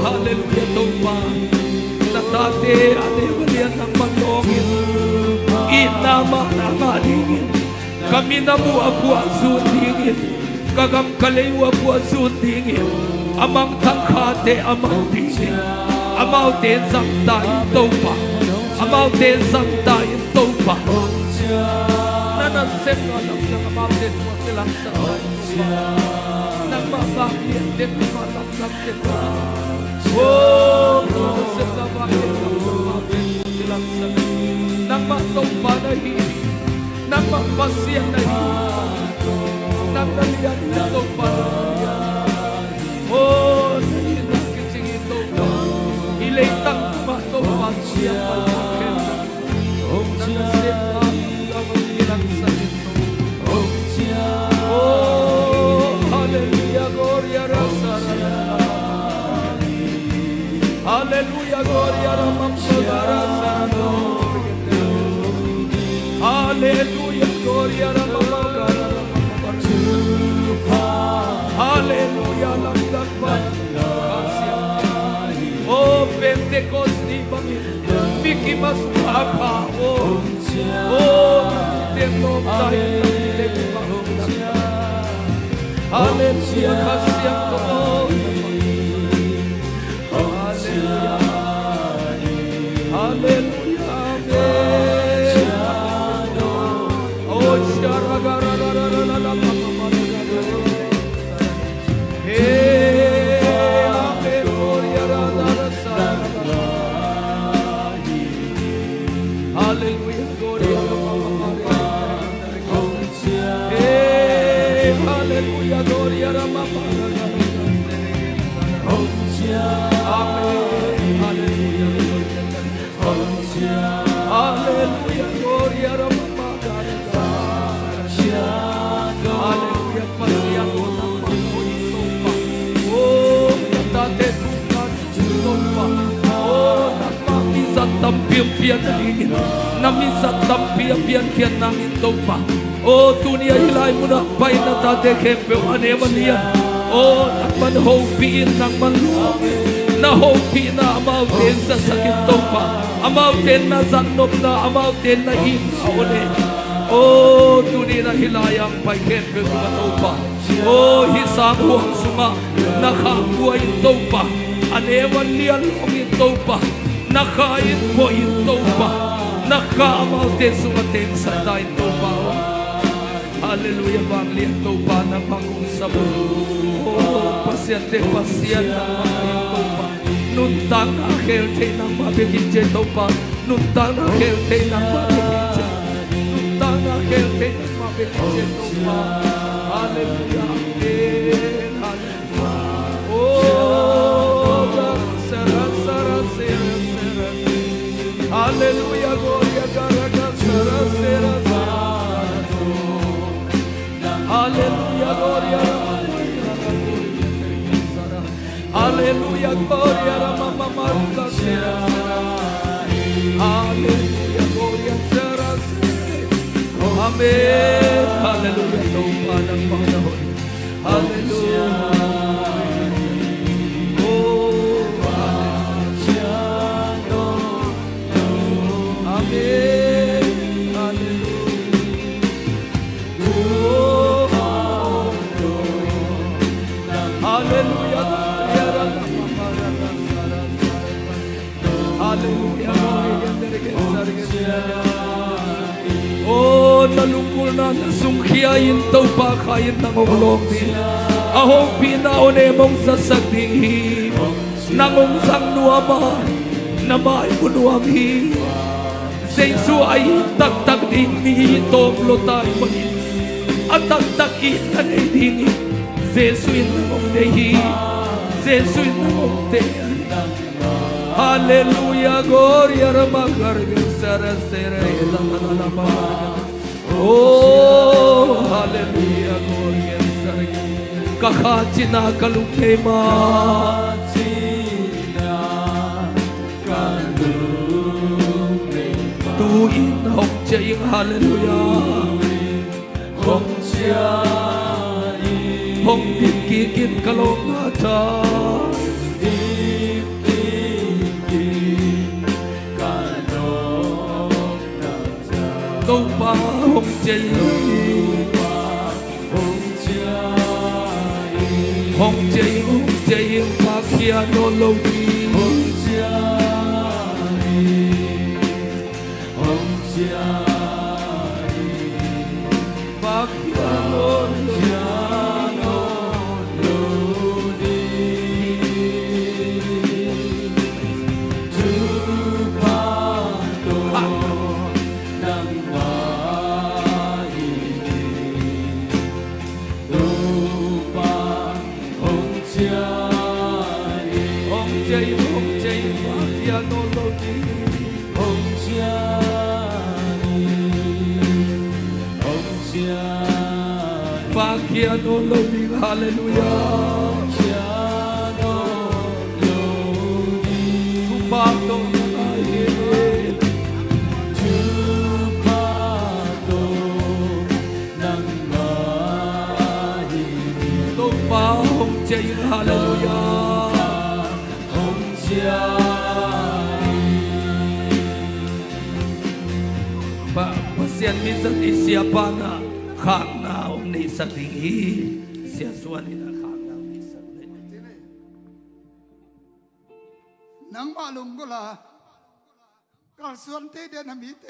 halleluiah, Topa. Na tate a neu a lian nangmah nawngin, itna mah na ngah dingin, ka min a muh a puahzun dingin, ka gam ka lei uh a puahzun dingin, a mangthang khate a mang dingin, amaute zang ta in, Topa. Amaute zang ta in, Topa. Na nasepna lamdang amaute tungah kilangsak ta in, Topa. Nangmah vangliante, nangmah lamdangte tungah, o, na nasepna vanglian lamdang amaute tungah kilangsak. Nangmah Topa na hi hi. Nangmah Pasian na hi hi. Nang na lian hi, Topa, nang na lian hi. O, na hihna kicing hi, Topa. Hih leitang tungah, Topa, siam pai mawk hen. Na nasepna lamdang kilangsak in, Topa. O, halleluiah, gloria, rasa, rasa. Halleluiah, gloria, rama, rasa, rasa. Halleluiah, gloria, rama, rasa. Halleluiah, lamdang Pasian. O, Pentecost ni bangin, mi kimasu a kha, o, o, na mite lawm ta in, na mite kimasu ta in. Halleluiah, Kha Siangtho. Halleluiah. Halleluiah. Amen. O, shara, gara, gara, gara, gara, gara. Hey, amen. Gloria, gara, gara, gara. Halleluiah. Gloria, gara, gara, gara. Hey, halleluiah. Gloria, gara, gara, gara. tampi hong pian nadingin, na mizat tampi a piankhiat nangin Topa, aw tuni a hih lai munah pai na tate khempeuh a neu a lian, aw nangman hopih in, nangman lawm in, na hopihna amaute in zasak in Topa, amaute in na zatnopna, amaute in na itna aw ne, aw tuni na hih lai-a hong pai khempeuh tungah Topa, aw hih sang huang sungah na kha hong guai in Topa, a neu a lian lawng in Topa, na kha in, buai in Topa, na kha amaute sungah tengsak ta in Topa aw. Halleluiah, vanglian Topa nangmah kong sam uh. Aw pasiante Pasian nangmah in Topa, nuntakna khel thei nangmah bek in ci Topa, nuntakna khel thei nangmah bek in ci, nuntakna khel thei nangmah bek in ci Topa. Halleluiah, amen. Halleluiah. Oh, sera, sera, sera, sera. Halleluiah, gloria, gara, gara, sera, sera, sera. Halleluiah, gloria, gara, gara, sera. Halleluiah, gloria, gara, mama, mama, sera, sera. Halleluiah, gloria, sera, sera. Amen. Halleluiah, Topa nangmah na hoih. Halleluiah. Oh, halleluiah. Amen. Halleluiah. Oh, halleluiah. Halleluiah. Oh, na lunggulhna na sungkhia in Topa kha in nang hong lawm ding, a hopihna aw ne hong zatsak ding hi. Nang hong zang nuam a, na mai mu nuam hi. Jesu a it taktak ding mi hi tawm lo tai manin, a taktak itna nei ding hi. Jesu in nang hong deih hi. Jesu in nang hong deih hi. Halleluiah, gloria, rama, garga, sara, sera, ela, la, la, la, ma, garga. Oh, halleluiah, gloria, sara. Ka kha cihna ka lung nei ma. Tu-in hong ciah ing, halleluiah. Hong ciah in. Hong dik kik in ka lawmna tha. Dik kik in ka lawmna tha. Topa hong ciah in. Hong ciah in. Hong ciah in, hong ciah in, pakhia nawn lo ding. Hong ciah in. Hong ciah in. Pakhia nawn lo ding. Topa tawh nangmah hi ding. Topa hong ciah in. Hong ciah in, hong ciah in, pakhia nawn lo ding. Hong ciah in, hong ciah in. Pakhia nawn lo ding, halleluiah. Hong ciah nawn lo ding. Topa tawh nangmah hi ding. Topa tawh nangmah hi ding. Topa hong ciah in, halleluiah. Hong ciah in. Pa, Pasian mizat i siapa in ah khakna hong neihsak ding hi. Sia Suan in ah khakna hong neihsak ding. Nangmah lunggulh a kalsuante dia na mite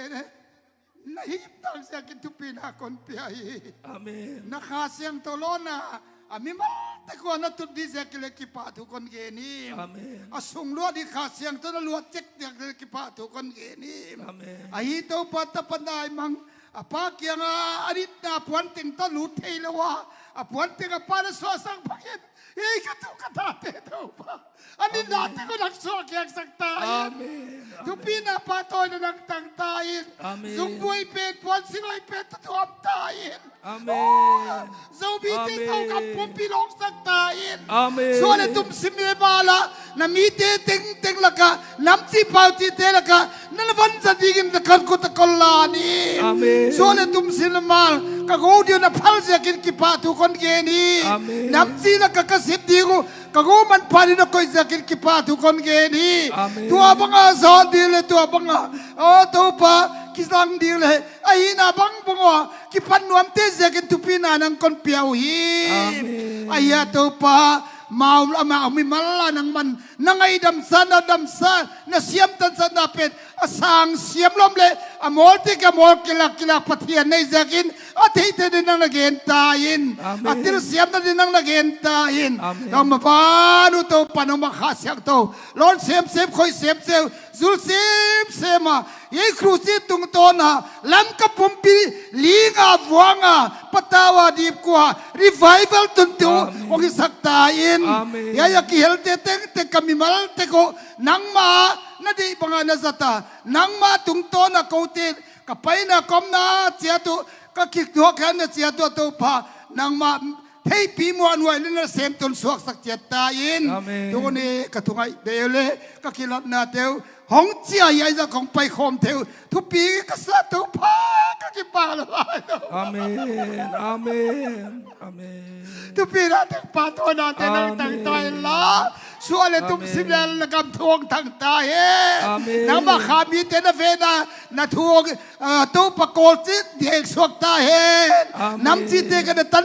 na hih tak ziakin thupina kong pia hi. Amen. Na Kha Siangtho lawnna a mimal tek ua na tut ding ziakin le kipahthu kong gen hi. Amen. A sung luat ding Kha Siangtho na luat cek ziakin le kipahthu kong gen hi. Amen. Ahi Topa Tapa Naimang a Pa kiangah a itna puanteng tawh lut thei lo a, a puanteng a Pa na suahsak bangin ei ka tu ka tate Topa, a itna teng uh nang suahkhiatsak ta in. Amen. Amen. Thupina pahtawina nang tang ta in. Amen. Zungbuai pen puan singawih pen tawh thuam ta in. Amen. Zomite tawh gam pumpi lawngsak ta in. Amen. Suah le tum, sim le mal ah na mite tengteng lakah, namci paucite lakah na na vanza dingin na kan kut a kol la ni. Amen. Suah le tumsim le mal ka go ding na phal ziakin kipahthu kon gen hi. Amen. Namci lakah ka sep ding uh ka go manpha ding na koih ziakin kipahthu kon gen hi. Amen. Tua banga zawn ding le tua banga, aw Topa, kizang ding le ahihna bangbang uh a kipan nuamte ziakin thupina nang kon pia uh hi. Amen. Ahi a Topa, mau amau mimal a nangman na ngaidamsa, na damsa, na siamtansatna pen a sang siam lom le a mawlte ka mawl kilak kilak Pathian na hi ziakin a theihtheih ding nang na gen ta in. Amen. A telsiamna ding nang na gen ta in. Amen. Nangma van uh Topa, nangma Kha Siangtho lawn semsem, khoih semsem, zul semsem a, ei Khrih tungtawn a Lamka pumpi linga vuanga patau a dipkua revival tuntu, amen, hong hisak ta in. Amen. Hiai a kihelte tengteng ka mimal tek uh nangma na deih banga na zat a, nangma tungtawn a kote ka paina ka omna ciat uh, ka kituahkhiatna ciat uh a Topa, nangma theihpih muanhuai le na semton suaksak ciat ta in. Amen. Tuni ka thungaih deuh le ka kilatna deuh hong ciah hiai zah kong paikhawm deuh thupi ka sa Topa, ka kipak lai. Amen. Amen. Amen. Thupi na Topa, tawh nate na, amen, tang ta in la. Suah le, amen, tumsim le na gam thu hong thang ta hen. Amen. Nangma Kha mite na vena na thu hong, ah, Topa kawlcik dek suak ta hen. Amen. Namcite ka na tan